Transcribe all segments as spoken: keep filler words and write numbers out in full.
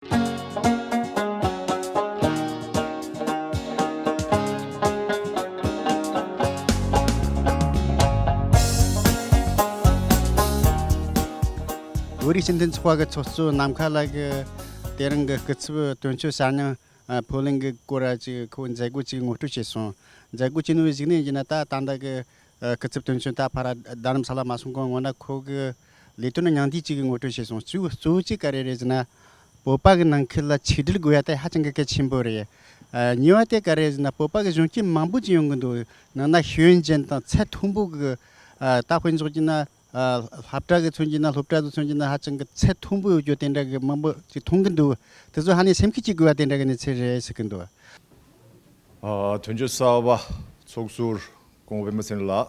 བོད་རིགས་སྤྱི་མཐུན་ཚོགས་པ་གི་ཚོགས་གཙོ་ནམ་མཁའ་ལགས་ཀྱིས་དེ་རིང་གི་སྐུ་ཚབ་དོན་གཅོད་གསར་རྙིང་ཕོ་ལིང་གི་སྐོར་ལ་ཅིག་ཁོ་མཛད་སྒོ་ཅིག་ངོ་སྤྲོད་བྱས་སོང་། མཛད་སྒོ་ཅིག་ནོ་གཞིགས་ནས་ཡིན་ན་ད་ད་ལྟ་གི་སྐུ་ཚབ་དོན་གཅོད་ད་ཕར་རྡ་རམ་ས་ལ་མ་སོང་གོང་ངོ་ན་ཁོ་གི་ལས་དོན་ནི་ཉུང་བསྡུས་ཅིག་གི་ངོ་སྤྲོད་བྱས་སོང་། གཙོ་གཙོ་བོ་གཅིག་ག་རེ་རེད་ཟེར་ན། བོད་པ་གི་ནང་ཁུལ་ལ་ཆིག་སྒྲིལ་དགོས་ཡ་དེ་ཧ་ཅང་གི་གལ་ཆེན་པོ་རེད། ཨ། གཉིས་པ་དེ་ག་རེ་ཟེར་ན་བོད་པ་གི་གཞོན་སྐྱེས་མང་པོ་ཅིག་ཡོང་གི་འདུག། ནང་ན་ཤེས་ཡོན་ཅན་དང་ཚད་མཐོན་པོ་གི། ཨ། ད་དཔེ་འཇོག་རྒྱུ་ན། ཨ། སློབ་གྲྭ་གི་མཚོན་རྒྱུ་ན་སློབ་གྲྭ་དུ་མཚོན་རྒྱུ་ན་ཧ་ཅང་གི་ཚད་མཐོན་པོ་ཡོད་རྒྱུ་དེ་འདྲ་གི་མང་པོ་ཅིག་མཐོང་གི་འདུག། དེ་ཚོ་ཧ་ནས་སེམས་ཁུར་ཅིག་དགོས་པ་དེ་འདྲ་གི་གནས་ཚུལ་རེད་ཟེར་གི་འདུག། ཨ། དོན་གཅོད་གསར་པ་ཚོགས་ཟུར་སྐུ་ངོ་པད་མ་ཚེ་རིང་ལགས།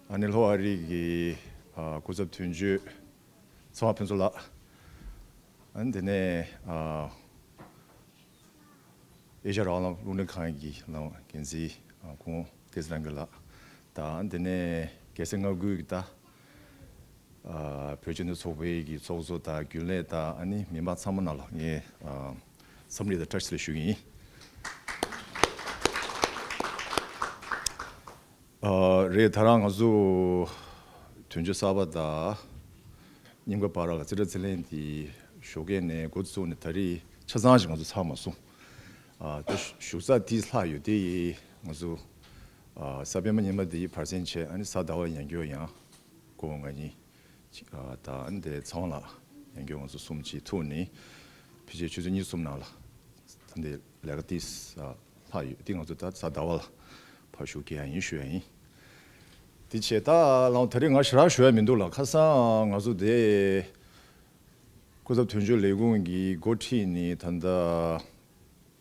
ཨ་ནི་ལྷོ་ཨ་རི་གི། ཨ། སྐུ་ཚབ་དོན་གཅོད་ཚེ་དབང་ཕུན་ཚོགས་ལགས། ཨ་ནི་དེ་ནས། ཨ། ཨེ་ཤ་ཡ་རང་དབང་རླུང་འཕྲིན་ཁང་གི་ལམ་འགན་འཛིན། ཨ། སྐུ་ངོ་བསྟན་འཛིན་རྣམ་རྒྱལ་ལགས་དང་། དེ་ནས་རྒྱལ་སྲས་མངའ་ཁུལ་གྱི་ད། ཨ། བོད་སྤྱི་མཐུན་ཚོགས་པའི་གི་ཚོགས་གཙོ་དང་རྒྱུན་ལས་དང་། ཨ་ནི་མི་མང་ཚང་མ་ནང་ལ་ངས། ཨ། འཚམས་འདྲི་དང་བཀྲ་ཤིས་བདེ་ལེགས་ཞུ་གི་ཡིན། ཨ། རེད། ད་རང་ང་ཚོ་དོན་གཅོད་གསར་པ་དང་རྙིང་པ་བར་ལ་རྩིས་ཁྲ་རྩིས་ལེན་དེ་ཞོགས་ཀས་ནས་འགོ་བཙུགས་ནས་ད་རེས་ཆ་ཚང་ཞིག་ང་ཚོ་ཚར་མ་སོང་། ཨ། ད་བཞུགས་ས་དེ་ལྷག་ཡོད་དེ་ང་ཚོ། ཨ། གཟའ་སྤེན་པ་ཉི་མ་དེ་བར་གསེང་བྱས། ཨ་ནི་གཟའ་ཟླ་བ་ཡང་བསྐྱར་ཡང་སྐུ་ངོ་ང་གཉིས། ཨ། ད་ཨ་ནི་དེ་ཚེ་དབང་ལགས་ཡང་བསྐྱར་ང་ཚོ་གསུམ་གྱིས་ཐུག་ནས་ཕལ་ཆེར་ཆུ་ཚོད་གཉིས་གསུམ་ནང་ལ་ད་འདི་ལས་ཀ་དེ་ལྷག་ཡོད་དེ་ང་ཚོ་ད་གཟའ་ཟླ་བ་ལ་ཕར་ཞུགས་ཀྱི་ཡ་ཡིན་ཞུ་ཡ་ཡིན། དེ་བྱས་ད་ལའང་ད་རེས་ང་ཞེ་དྲག་ཞུ་ཡ་མི་འདུག་ལ། ཁ་སང་ང་ཚོ་དེ་སྐུ་ཚབ་དོན་གཅོད་ལས་ཁུངས་ཀྱི་འགོ་ཁྲིད་ནས་ད་ལྟ་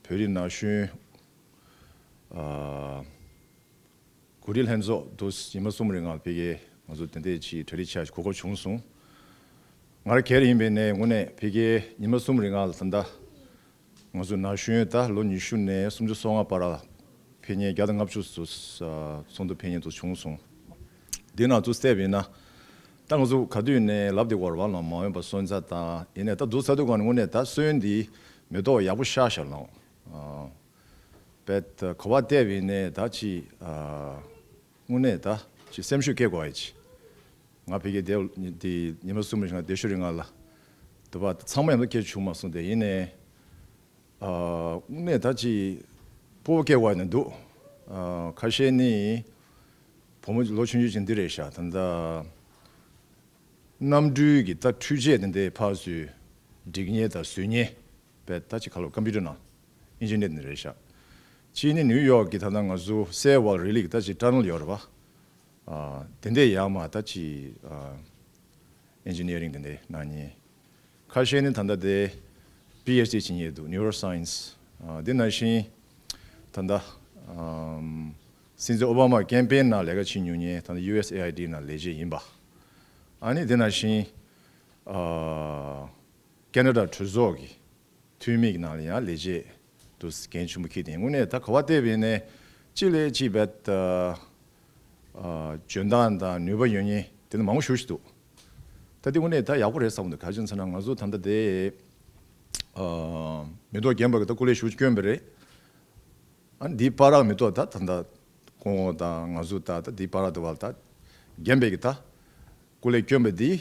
བོད་རིགས་ན་གཞོན། ཨ། གོ་སྒྲིག་ལྷན་ཚོགས་དུ་ཉི་མ་གསུམ་རིང་ལ་ཕ་གིར་ང་ཚོ་དེ་འདྲ་ཅིག་གྲ་སྒྲིག་བྱ་གོ་སྐབས་བྱུང་སོང་། ང་རང་སྒེར་ཡིན་པའི་ནས་དངོས་གནས་ཕ་གིར་ཉི་མ་གསུམ་རིང་ལ་ད་ལྟ་ང་ཚོ་ན་གཞོན་ད་ལོ་ཉི་ཤུ་ནས་སུམ་ཅུ་སོ་ལྔ་བར་ལ་ཕེབས་མཁན་བརྒྱ་དང་ལྔ་བཅུ་ཙམ་ཚོགས་འདུ་ཕེབས་མཁན་དུ་བྱུང་སོང་། འདི་ནང་ཚུད་བལྟས་པ་ཡིན་ན་ད་ང་ཚོ་ག་དུས་ནས་ལབ་བསྡད་ཀྱི་ཡོད་རེད་པ་ལ། མ་འོངས་པ་སོན་རྩ་དང་ཡིན་ནའི་ད་འདུག་ས་དུས་གང་ནས་དངོས་གནས་ད་སོན་འདི་མེ་ཏོག་ཡག་པོ་ཤར་ཤར་ལ། ཨ། བེད་ག་བ་བལྟས་པ་ཡིན་ནའི་ད་ཅིག། ཨ། དངོས་གནས་ད་ཅིག་སེམས་ཤུགས་སྐྱེ་དགོས་ཡ་ཅིག། ང་ཕ་གིར་དེ་དེ་ཉི་མ་གསུམ་རིང་ལ་བསྡད་ཤུལ་རིང་ལ་དུ་བ་ཚང་མ་ཡང་ན་སྐད་བྱུང་མ་སོང་། དེ་ཡིན་ནའི། ཨ། དངོས་གནས་ད་ཅིག་སྤོབས་པ་སྐྱེ་དགོས་ཡ་ནི་འདུག། ཨ། ཁ་ཤས་ནི་བུ་མོ་ལོ་ཆུང་ཆུང་ཅིག་འདི་རེད་ཤག། ད་ལྟ་གནམ་གྲུའི་གི་ད་འཕྲུལ་ཆས་དེ་འདྲའི་ཕར་ཚུར་སྒྲིག་མཁན་དང་བཟོ་མཁན་བེད་ད་ཅིག་ག་ལོ་ཀམ་པུ་ཊར་ནང་ཨིན་ཇི་ནི་ཡར་དེ་འདྲ་རེད་ཤག། གཅིག་ནི་ནིའུ་ཡོག་གི་ད་ལྟ་ང་ཚོ་སེ་ཝལ་རི་ལི་གི་ད་ཅིག་ཊ་ནལ་ཡོད་རེད་པ། ཨ། དེ་འདྲའི་ཡར་མར་ད་ཅིག། ཨ། ཨིན་ཇི་ནི་ཡ་རིང་དེ་འདྲའི་གནང་མཁན། ཁ་ཤས་ནི་ད་ལྟ་དེ་པི་ཨེཆ་ཌི་བྱེད་མཁན་འདུག། ནིའུ་རོ་སའེན་སི། ཨ། དེ་ནང་བཞིན་ད་ལྟ་ཨམ་སྲིད་འཛིན་ཨོ་བྷ་མ་ཀེམ་པེན་ནང་ལས་ཀ་བྱེད་མྱོང་མཁན་ད་ལྟ་ཡུ་ཨེས་ཨེ་ཨའི་ཌི་ནང་ལས་བྱེད་ཡིན་པ། ཨ་ནི་དེ་ནང་བཞིན། ཨ། ཁེ་ན་ཌ་གྲོས་ཚོགས་ཀྱི་འཐུས་མི་གི་ནང་ལ་ཡང་ལས་བྱེད་དུ་འགན་ཆེན་པོ་འཁྱེར་ཏེ། དངོས་གནས་ད་ག་བ་བལྟས་པ་ཡིན་ནའི་གཅིག་ལས་གཅིག་བེད། ཨ། འཇོན་ཐང་དང་ནུས་པ་ཡོད་མཁན་དེ་འདྲ་མང་པོ་ཞེ་པོ་ཅིག་འདུག། ད་དེ་དངོས་གནས་ད་ཡག་པོ་རེད་བསམ་འདུག། ག་རེ་ཡིན་ཟེར་ན་ང་ཚོ་ད་ལྟ་དེ། ཨ། མེ་ཏོག་རྒན་པ་གི་ད་སྐུ་ལས་ཞེ་པོ་ཅིག་བསྐྱོན་པ་རེད། ཨ་ནི་འདིའི་བར་ལ་མེ་ཏོག་ད་ད་ལྟ་སྐུ་ངོ་དང་ང་ཚོ་ད་ད་འདིའི་བར་ལ་དུ་བ་ད་རྒན་པའི་གི་ད་སྐུ་ལས་བསྐྱོན་པ་འདི་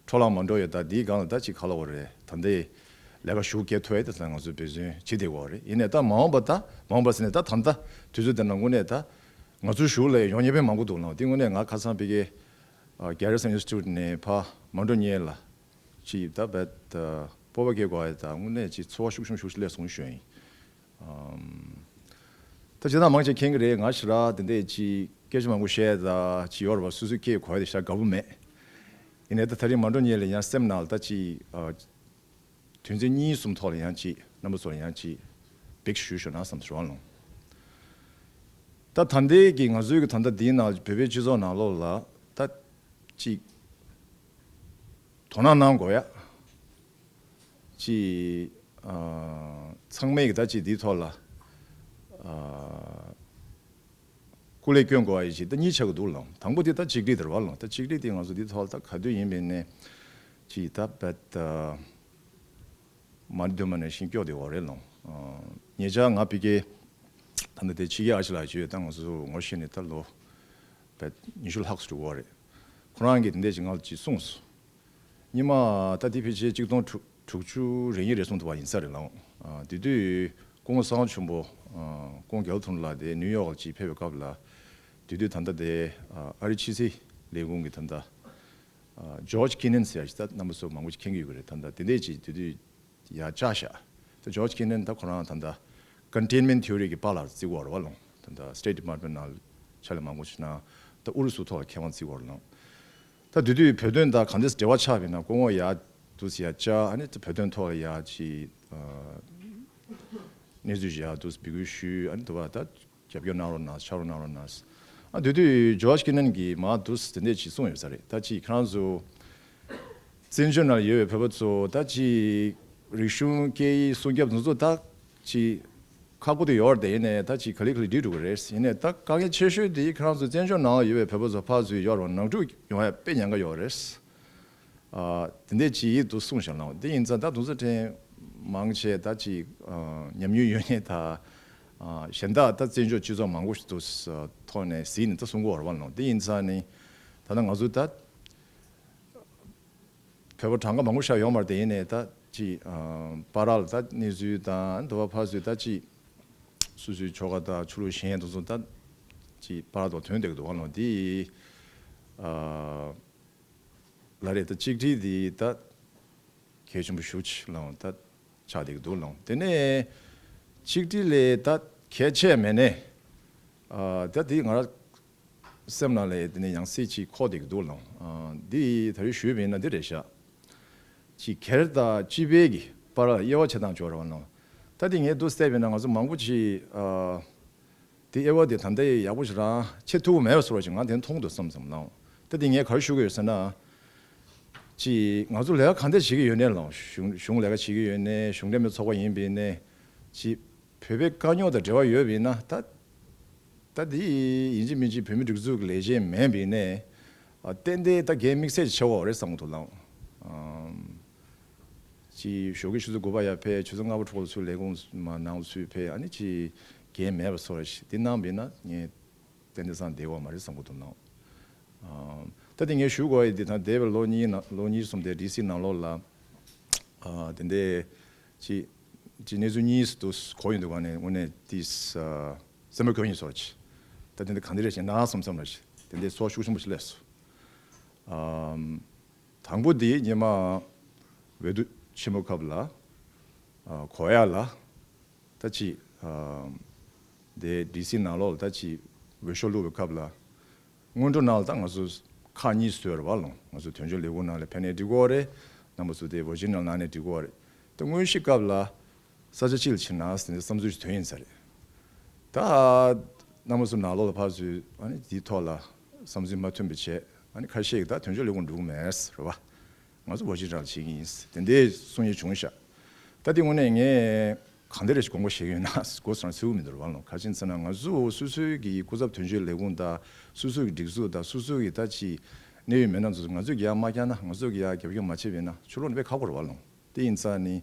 འཕྲོ་བརླག་མ་འགྲོ་ཡ། ད་འདིའི་སྒང་ལ་ད་ཅིག་ག་ལབ་དགོས་རེད། ད་འདི་ལས་ཀ་ཞུ་སྐྱེལ་ཐུབ་ཡ་ད་ད་ང་ཚོ་འབད་བརྩོན་བྱེད་བསྡད་དགོས་རེད། ཡིན་ནའི་ད་མ་འོངས་པ་ད་མ་འོངས་པ་ཟེར་ནས་ད་ད་ལྟ་དུས་ཚོད་འདི་ན་དངོས་གནས་ད་ང་ཚོའི་གཞུག་ལ་ཡོང་མཁན་དཔེ་མང་པོ་འདུག་ལ། འདི་དངོས་གནས་ང་ཁ་སང་ཕ་གིར་ཨ་Garrison Institute ནས་ཕར་མོན་ཊོ་ཉེ་ལ་ཅིག་ད་བེད་ད་སྤོབས་པ་སྐྱེ་དགོས་ཡ་ད་དངོས་གནས་ཅིག་ཚོར་བ་ཤུགས་ཆེན་པོ་ཞེ་པོ་ཅིག་སླེབས་སོང་ཞུ་ཡ་ཡིན། ཨམ། ད་ཇི་ལྟར་མང་ཆེ་མཁྱེན་གྱི་རེད། ང་ཞེ་དྲག་དེ་འདྲས་ཅིག་སྐད་ཆ་མང་པོ་བཤད་ད་ཅིག་ཡོད་རེད་པ། སོ་སོའི་སྐད་གོ་ཡ་དེ་ཞེ་དྲག་དགའ་པོ་མེད། ཡིན་ནའི་ད་ད་རིང་མོན་ཊོ་ཉེ་ལ་ཡང་སེམས་ནང་ལ་ད་ཅིག་ཨ། དོན་ཚན་གཉིས་གསུམ་ཐོག་ལ་ཡང་ཅིག་རྣམ་པ་ཚོར་ཡང་ཅིག་འབིགས་ཞུས་ཞུ་ན་བསམ་ཞུ་བ་ལོང་། ད་ད་ལྟའི་གི་ང་ཚོའི་གི་ད་ལྟ་འདིའི་ནང་བོད་པའི་སྤྱི་ཚོགས་ནང་ལོགས་ལ་ད་ཅིག་དོ་སྣང་གནང་དགོས་ཡ། ཅིག་ཨ། ཚང་མས་ཀྱི་ད་ཅིག་འདིའི་ཐོག་ལ་ཨ། སྐུ་ལས་བསྐྱོན་དགོས་པ་ཡི་ཅིག་ད་གཉིས་ཆགས་ཀྱི་འདུག་ལ། དང་པོ་དེ་ད་ཆིག་སྒྲིལ་དེ་རེད་པ་ལ། ད་ཆིག་སྒྲིལ་དེ་ང་ཚོ་འདིའི་ཐོག་ལ་ད་ག་དུས་ཡིན་པའི་ནས་ཅིག་ད་བེད་ད་ མ་འདོན་མ་ནས་ཤིང་སྐྱོ་བདེ་བ་རེད་ལོང་། ཉེ་ཆར་ང་ཕ་གི་ད་ལྟ་དེ་ཕྱི་རྒྱལ་ཨ་ཤི་ལ་བྱོས་ད་ང་ཚོ་ངོ་ཤེས་ནས་ད་ལོ་བས་ཉི་ཤུ་ལྷག་ཙམ་འགྲོ་གི་རེད། ཁོ་རང་གིས་དེ་འདྲས་ཅིག་ང་ལ་ཅིག་གསུངས་སོང་། སྔོན་མ་ད་དེ་ཕལ་ཆེར་གཅིག་སྟོང་དྲུག་དྲུག་ཅུ་རེ་གཉིས་རེ་གསུམ་དུ་བ་ཡིན་ས་རེད་ལོང་། དེ་དུས་སྐུ་ངོ་སངས་ཆུན་པོ་སྐུ་ངོ་གལ་ཐུན་ལ་དེ་ནིའུ་ཡོག་ལ་ཅིག་ཕེབས་པའི་སྐབས་ལ་དེ་དུས་ད་ལྟ་དེ་ཨ་རི་ཕྱི་སྲིད་ལས་ཁུངས་ཀྱི་ད་ལྟ་ཇོརྗ་ཀེ་ནན་ཟེར་ཡ་ཞིག་ད་རྣམ་པ་ཚོ་མང་པོ་ཅིག་མཁྱེན་གྱི་ཡོད་ཀྱི་རེད། ད་ལྟ་དེ་འདྲས་ཅིག་དེ་དུས་ཡ་བཅར་ཤག་ད་ཇོརྗ་ཀེ་ནན་ད་ཁོ་རང་ད་ལྟ་ཀོན་ཊེན་མེན་ཊི་ཐི་ཡོ་རི་གི་པཱ་ལགས་བརྩི་གི་ཡོད་རེད་བ་ལོང་། ད་ལྟ་སི་ཊེཊ་ཌི་པཱར་ཊི་མེན་ཊི་ནང་ཕྱག་ལས་མང་པོ་ཞིག་གནང་། ད་ཨུ་རུ་སུ་ཐོག་ལ་མཁས་དབང་བརྩི་གི་ཡོད་རེད་ལོང་། ད་དེ་དུས་བོད་དོན་དང་གང་འདྲས་འབྲེལ་བ་ཆགས་པ་ཡིན་ན་སྐུ་ངོ་ཡ་འདུག་སེ་ཡ་བཅར། ཨ་ནི་ད་བོད་དོན་ཐོག་ལ་ཡ་ཅིག་ཨ་གནས་ཚུལ་ཞིག་ཡ་འདུག་སེ་འབོད་སྐུལ་ཞུས། ཨ་ནི་དུ་བ་ད་རྒྱབ་སྐྱོར་གནང་རོགས་གནང་། ཕྱག་རོགས་གནང་རོགས་གནང་། ཨ་དེ་དུས་ཇོརྗ་ཀེ་ནན་གྱིས་མར་འདུག་སེ་དེ་འདྲས་ཅིག་གསུངས་ཡོད་ས་རེད། ད་ཅིག་ཁྱེད་རང་ཚོ་བཙན་བྱོལ་ནང་ཡོད་པའི་བོད་པ་ཚོ་ད་ཅིག་རིག་གཞུང་སྐད་ཡིག་སྲུང་སྐྱོབ་དེ་ཚོ་ད་ཅིག་ཁག་པོ་དེ་ཡོད་རེད། དེ་ཡིན་ནའི་ད་ཅིག་ག་ལེ་ག་ལེ་འགྲིག་འགྲོ་གི་རེད། ཡིན་ནའི་ད་དཀའ་ངལ་ཆེ་ཤོས་དེ་ཁྱེད་རང་ཚོ་བཙན་བྱོལ་ནང་ཡོད་པའི་བོད་པ་ཚོ་ཕར་ཚུར་ཡོད་རུང་ནང་འཁྲུག་ཡོང་ཡ་དཔེ་ཉེན་ཁ་ཡོད་རེད། ཨ་དེ་འདྲས་ཅིག་འདུག་གསུངས་ཤག་ལོང་། དེ་ཡིན་ཙང་ད་དུང་ཚོ་ཕྲན་མང་ཆེ་ད་ཅིག་ཨ་ཉམས་མྱོང་ཡོད་མཁན་ད་ཨ་གཞན་དག་ད་བཙན་བྱོལ་སྤྱི་ཚོགས་མང་པོ་ཞིག་ཏུ་ཐོག་ནས་གཟིགས་ནས་ད་གསུང་གི་ཡོད་རེད་བ་ལོང་། དེ་ཡིན་ཙང་ནི་ད་ལྟ་ང་ཚོ་ད་བོད་པ་གྲངས་ཀ་མང་པོ་ཞིག་ཡོད་མ་རེད། དེ་ཡིན་ནའི་ད་ཅིག་ཨ་བར་ལ་ད་གནས་ཚུལ་དང་དུ་བ་ཕར་ཚུར་ད་ཅིག་སོ་སོའི་ཆོལ་ཁ་དང་ཆོས་ལུགས་གཞན་དེ་ཚོ་ད་ཅིག་བར་དུ་ཐོན་བསྡད་ཀྱི་འདུག་བ་ལོང་། དེ་ཨ་ལ་རེད། ད་གཅིག་སྒྲིལ་འདི་ད་གལ་ཆེན་པོ་ཞེ་པོ་ཅིག་ལོང་ད་ཆགས་བསྡད་ཀྱི་འདུག་ལོང་། དེ་ནས་གཅིག་སྒྲིལ་ལས་ད་གལ་ཆེ་མེད་ནས་ཨ་ད་དེ་ང་རང་སེམས་ནང་ལ་དེ་ནས་ཡང་སྲིད་ཅིག་འཁོར་བསྡད་ཀྱི་འདུག་ལོང་། ཨ་འདི་ད་རེས་ཞུས་པ་ཡིན་ན་འདི་རེད་ཤག་ཅིག་སྒེར་དང་སྤྱི་པའི་གི་བར་ལ་དབྱེ་བ་ཕྱེ་སྟངས་ཅིག་ཡོད་རེད་བ་ལོང་། ད་དེ་ངས་འདུག་བལྟས་པ་ཡིན་ན་ང་ཚོ་མང་པོ་ཅིག་ཨ་དེ་དབྱེ་བ་དེ་ད་ལྟ་ཡག་པོ་ཞིག་རང་ཕྱེ་ཐུབ་མེད་པ་བཟོ་འདྲ་ཅིག་ང་དེ་མཐོང་འདུག་བསམ་བསམ་ལོང་། ད་དེ་ངས་ག་རེ་ཞུ་གི་ཡོད་ཟེར་ན། ཅིག་ང་ཚོ་ལས་ཀ་གང་འདྲ་བྱེད་ཀྱི་ཡོད་ནའི་ལོང་། གཞུང་གཞུང་ལས་ཀ་བྱེད་ཀྱི་ཡོད་ནའི་གཞུང་འབྲེལ་མེད་ཚོགས་པ་ཡིན་པ་ཡིན་ནའི་ཅིག་བོད་པའི་དཀའ་རྙོག་དང་འབྲེལ་བ་ཡོད་པ་ཡིན་ན་ད་ད་འདི་ཡིན་གཅིག་མིན་གཅིག་བོད་མི་སྒྲིག་འཛུགས་ཀྱི་ལས་བྱེད་མིན་པ་ཡིན་ནའི་ཨ་ཏན་ཏན་ད་འགན་དམིགས་བསལ་ཆེ་བ་རེད་བསམ་གྱི་འདུག་ལོང་། ཨམ་ཅིག་ཞོགས་ཀས་ཆུ་ཚོད་དགུ་པ་ཡར་ཕེབས། ཆུ་ཚོད་ལྔ་པ་འཕྲོ་ལ་ཚུར་ལས་ཁུངས་མ་ནང་ཚུར་ཕེབས། ཨ་ནི་ཅིག་འགན་མེད་པ་བཟོ་འདྲ་ཞིག་འདི་གནང་བ་ཡིན་ན་ངས་ཏན་ཏན་སང་བསྡད་ཡོད་མ་རེད་བསམ་གྱི་འདུག་ལོང་། ཨམ་ད་དེ་ངས་ཞུ་དགོས་ཡ་འདི་ད་འདས་པའི་ལོ་གཉིས་ནང་ལོ་གཉིས་གསུམ་དེ་ཌི་སི་ནང་ལོགས་ལ་ཨ་དེ་འདྲའི་ཅིག་ཅིག་གནས་ཚུལ་གཉིས་སུ་གོ་ཡོང་དུས་ག་ནས་དངོས་གནས་དེ་ཨ་སེམས་པ་སྐྱོ་ཡིན་བཟོ་འདྲ་ཅིག་ད་དེ་འདྲ་གང་འདྲ་རེད་ཅེ་ན་བསམ་བསམ་འདྲ་ཅིག་དེ་འདྲའི་ཚོར་ཤུགས་ཆེན་པོ་ཞིག་སླེབས་སོང་། ཨམ་དང་པོ་དེ་སྔོན་མ་འོས་བསྡུ་ཆེན་མོ་སྐབས་ལ་ཨ་གོ་ཡ་ལ། ད་ཅིག་ཨ་དེ་ཌི་སི་ནང་ལོགས་ལ་ད་ཅིག་འོས་ཤོག་བླུགས་པའི་སྐབས་ལ་སྔོན་འགྲོ་ནང་ལ་ད་ང་ཚོ་ཁག་གཉིས་བཟོས་རེད་བ་ལོང་། ང་ཚོ་དོན་གཅོད་ལས་ཁུངས་ནང་ལ་ཕེབས་ནའི་འགྲིག་གི་རེད། རྣམ་པ་ཚོ་དེ་ཝར་ཇི་ནལ་ནང་ནས་འགྲིག་གི་རེད། ད་དངོས་གཞི་སྐབས་ལ་ས་ཆ་གཅིག་ལ་ཕྱིན་ན་ཟེར་ནས་བསམ་ཚུལ་ཞིག་ཐོན་ཡིན་ས་རེད། ད་རྣམ་པ་ཚོ་ནང་ལོགས་ལ་ཕར་ཚུར་ཨ་ནི་དེའི་ཐོག་ལ་བསམ་ཚུལ་མ་མཐུན་པ་བྱས། ཨ་ནི་ཁ་ཤས་ཀྱིས་ད་དོན་གཅོད་ལས་ཁུངས་འགྲོ་གི་མེད་ཟེར་བ། ང་ཚོ་ཝར་ཇི་ནལ་བྱེད་ཀྱི་ཡིན་དེ་འདྲའི་གསུང་ཡིག་བྱུང་ཤག་ད་དེ་དངོས་གནས་ངས་གང་འདྲ་རེ་ཞིག་དགོངས་པ་བཞེས་ཀྱི་ཡོད་ན་མགོ་ཚོས་ན་ཚིག་མི་འདུག་བ་ལོང་། ག་རེ་ཟེར་ན་ང་ཚོ་སོ་སོའི་གི་སྐུ་ཚབ་དོན་གཅོད་ལས་ཁུངས་དང་སོ་སོའི་གི་སྒྲིག་འཛུགས་དང་སོ་སོའི་གི་ད་ཅི་གནད་ཡོད་མི་སྣ་ཚོ་ང་ཚོས་གི་ཡ་མ་བསྐྱངས་ན་ང་ཚོས་གི་ཡ་རྒྱབ་སྐྱོར་མ་བྱས་པ་ཡིན་ན་ཕྱི་ལོགས་ནས་དཔེ་ཁག་པོ་རེད་བ་ལོང་། དེ་ཡིན་ཙང་ནི་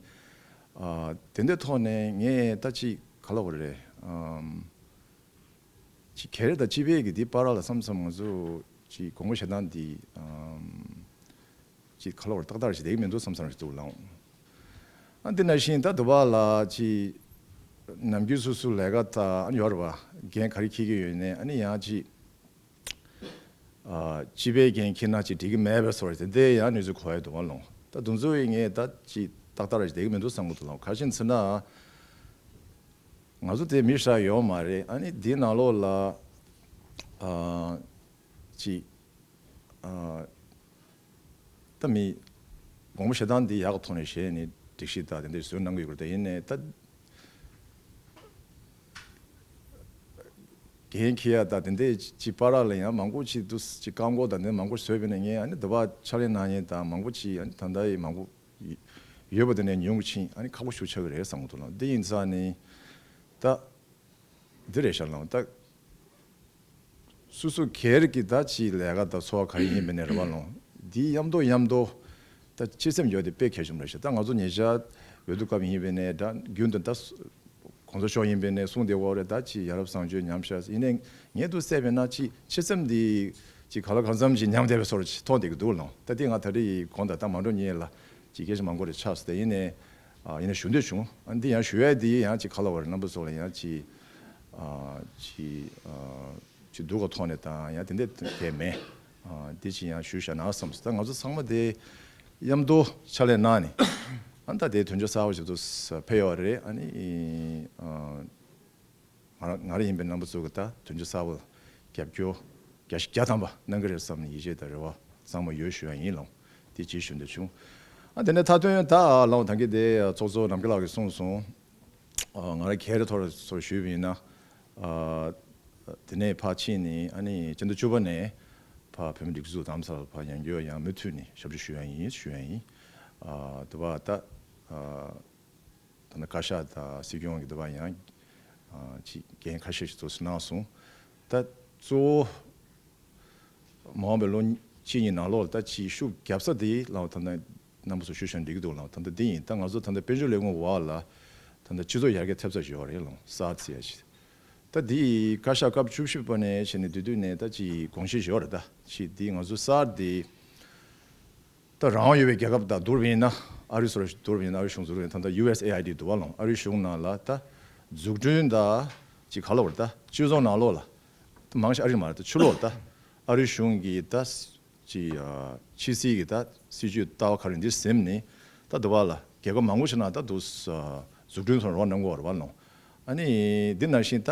ཨ་དེ་འདྲའི་ཐོག་ནས་ངས་ད་ཅི་ག་ལབ་དགོས་རེད། ཨམ། ཅིག་སྒེར་དང་སྤྱི་པའི་གི་འདི་བར་ལ་བསམ་བསམ་ང་ཚོ་ཅིག་དགོངས་པ་བཞེས་སྟངས་འདི་ཨམ་ཅིག་ག་ལབ་དགོས་རེད། ཏག་ཏག་ཞིག་བསྡད་ཀྱི་མི་འདུག་བསམ་བསམ་ཞིག་འདུག་ལགས། ཨ་འདི་ནང་བཞིན་ད་དུ་བ་ལ་ཅིག་ནམ་རྒྱུན་སོ་སོ་ལས་ཀ་ད་ཨ་ནི་ཡོད་རེད་བ། འགན་ག་རེ་འཁྱེར་གྱི་ཡོད་ནའི་ཨ་ནི་ཡང་ཅིག་ཨ་སྤྱི་པའི་འགན་འཁྱེར་ན་ཅིག་འགྲིག་གི་མེད་པའི་བཟོ་འདྲ་དེ་འདྲ་ཡང་གནས་ཚུལ་གོ་ཡ་འདུག་བ་ལོང་། ད་དུང་ཚོ་ཡིན་ངས་ད་ཅིག་ཏག་ཏག་ར་ཞིག་བསྡད་ཀྱི་མི་འདུག་བསམ་གྱི་འདུག་ལགས། ག་རེ་ཟེར་ན། ང་ཚོ་དེ་མི་ཧྲ་ཡོད་མ་རེད། ཨ་ནི་འདི་ནང་ལོགས་ལ་ཨ་ཅིག་ཨ་ད་མི་དགོངས་པ་བཞེས་སྟངས་འདི་ཡག་གི་ཐོག་ནས་བཞེས་ནས་སྒྲིག་གཞི་དང་དེ་འདྲ་བཟོས་གནང་གི་ཡོད་རེད། ད་ཡིན་ནའི་ད་འགན་འཁྱེར་ཡ་ད་དེ་འདྲ་ཅིག་བར་ལ་ཡང་མང་པོ་ཅིག་འདུག་ཅིག་བཀག་འགོག་དང་དེ་མང་པོ་བཟོས་པ་ཡིན་ན་ངས་ཨ་ནི་འདི་བ་ཕྱག་ལས་གནང་མཁན་དང་མང་པོ་ཅིག་ཨ་ནི་ད་ལྟ་ཡི་མང་པོ་ཡོད་པ་དེ་ནས་ཉུང་ཕྱིན་ཨ་ནི་ཁག་པོ་ཞིག་ཆགས་ཀྱི་རེད་བསམ་གྱི་འདུག་ལགས། འདི་ཡིན་ཙང་ནི་ད་འདི་རེད་ཤག་ལགས། ད་སོ་སོ་སྒེར་གྱི་ད་ཅིག་ལས་ཀ་དང་འཚོ་བ་ག་རེ་ཡིན་པ་ནས་རེད་བ་ལགས། འདི་མཉམ་དུ་མཉམ་དུ་ད་སྤྱི་སེམས་ཡོད་དེ་དཔེ་གལ་ཆེན་པོ་རེད་ཤག་ད་ང་ཚོ་ཉེ་ཆར་ འོས་བསྡུ་སྐབས་ཡིན་པའི་ནས་ད་རྒྱུན་དུ་ད་གོང་ས་མཆོག་ཡིན་པའི་ནས་གསུངས་བསྡད་ཡོད་རེད། ད་ཅིག་ཡ་རབས་བཟང་སྤྱོད་ཉམས་ཤག་ཡིན་ནའི་ངས་འདུག་བསམ་པས་ན་ཅིག་ཕྱི་སེམས་འདི་ཅིག་ག་ལ་གང་འཚམ་ཅིག་ཉམས་བསྡད་པའི་བཟོ་འདྲ་ཅིག་མཐོང་བསྡད་ཀྱི་འདུག་ལགས། ད་འདི་ང་ད་རེས་ཡི་གོང་དང་ད་མ་འགྲོ་ཉེ་ལ་ཅིག་སྐད་ཆ་མང་པོ་རེ་ཆགས་སོང་། དེ་ཡིན་ནའི་ཨ་ཡིན་ན་ཞུ་འདོད་བྱུང་། ཨ་འདི་ཡང་ཞུ་ཡ་འདི་ཡང་ཅིག་ག་ལ་བ་རེད། རྣམ་པ་ཚོ་ལ་ཡང་ཅིག་ཨ་ཅིག་ཨ་ཅིག་སྡུག་ག་ཐོག་ནས་དང་ཡང་དེ་འདྲ་གས་མེད། ཨ་འདི་ཅིག་ཡང་ཞུས་བཞག་ན་བསམ་སོང་། ད་ང་ཚོ་ཚང་མ་དེ་མཉམ་དུ་ཕྱག་ལས་གནང་ནས་ཨ་ད་དེ་དོན་འཁྱོལ་གསར་པ་ཞིག་ཏུ་ཕེབས་ཡོད་རེད། ཨ་ནི་ཨ་ང་རང་ང་རང་ཡིན་པའི་རྣམ་པ་ཚོ་གི་ད་དོན་འཁྱོལ་གསར་པ་རྒྱབ་སྐྱོར་བརྒྱ་ཆ་བརྒྱ་ཐམ་པ་གནང་གི་རེད་བསམ་ནས་ཡིད་ཆེས་དང་རེ་བ་གཙང་མ་ཡོད་ཞུ་ཡ་ཡིན་ལགས། དེ་ཅིག་ཞུ་འདོད་བྱུང་། ཨ་དེ་ནས་མཐའ་དོན་ད་ལགས་ད་གིན་དེ་ཚོགས་གཙོ་ནམ་མཁའ་ལགས་ཀྱིས་གསུངས་སོང་། ཨ་ང་རང་ག་རེ་ཐོག་ལ་ཚོར་ཞུས་པ་ཡིན་ན། ཨ་དེ་ནས་ཕར་ཕྱིན་ནས་ཨ་ནི་སྤྱི་ཟླ་བཅུ་པ་ནས་ཕར་བོད་མི་སྒྲིག་འཛུགས་དམ་ས་ལ་ཕར་ཡང་བསྐྱར་ཡང་མུ་མཐུད་ནས་ཞབས་ཕྱི་ཞུ་ཡ་ཡིན་ཞུ་ཡ་ཡིན། ཨ་དེ་བ་ད་ཨ་ད་ནི་བཀའ་ཤག་དང་སྲིད་སྐྱོང་གི་དེ་བ་ཡང་ཨ་ཅིག་འགན་ཁ་ཤས་ཤིག་གཙོ་ཆེ་གནང་སོང་། ད་གཙོ་བོ་མ་འོངས་པའི་ལོ་གཅིག་གཉིས་ནང་ལོགས་ལ་ད་ཅིག་ཤུགས་རྒྱབ་ས་དེ་ལའོ་ད་ནི་རྣམ་པ་ཚོ་ཞུ་བཞིན་འགྲིག་གི་འདུག་ལའོ། ད་ལྟ་འདི་ཡིན། ད་ང་ཚོ་ད་ལྟ་དཔལ་འབྱོར་ལས་ཁུངས་འོག་ལ་ད་ལྟ་སྤྱི་ཚོགས་ཡར་རྒྱས་ཐེབས་ས་ཞིག་ཡོད་རེད་ལའོ། གསར་ཟེར་ཡ་ཞིག་ད་འདི་བཀའ་ཤག་སྐབས་བཅུ་བཞི་པ་ནས་བྱས་ནས་དེ་དུས་ནས་ད་ཅིག་དགོངས་བཞེས་ཞིག་ཡོད་རེད། ད་ཅིག་འདི་ང་ཚོ་གསར་འདི་ད་རང་དབང་ཡོད་པའི་རྒྱལ་ཁབ་དང་བསྡུར་བ་ཡིན་ན་ཨ་རི་སོགས་བསྡུར་བ་ཡིན་ན་ཨ་རི་གཞུང་བསྡུར་བ་ཡིན་ད་ད་ཡུ་ཨེས་ཨེ་ཨའི་ཌི་འདུག་བ་ལའོ། ཨ་རི་གཞུང་ནང་ལ་ད་འཛུགས་སྐྲུན་ད་ཅིག་ག་ལ་བར་ད་སྤྱི་ཚོགས་ནང་ལོགས་ལ་ད་མང་ཆེ་ཨ་རི་མ་རེད། ད་ཕྱི་ལོགས་ད་ཨ་རི་གཞུང་གི་ད་ཅིག་ཕྱི་སྲིད་ཀྱི་ད་སྲིད་ཇུས་ལྟ་བ་ག་རེ་འདི་ཟིན་ནས་ད་འདི་བ་ལ་རྒྱལ་ཁབ་མང་པོ་ཞིག་ནང་ད་འདུག་འཛུགས་སྐྲུན་སོགས་རོགས་གནང་དགོས་རེད་བ་ལོ། ཨ་ནི་འདི་ནང་བཞིན་ད་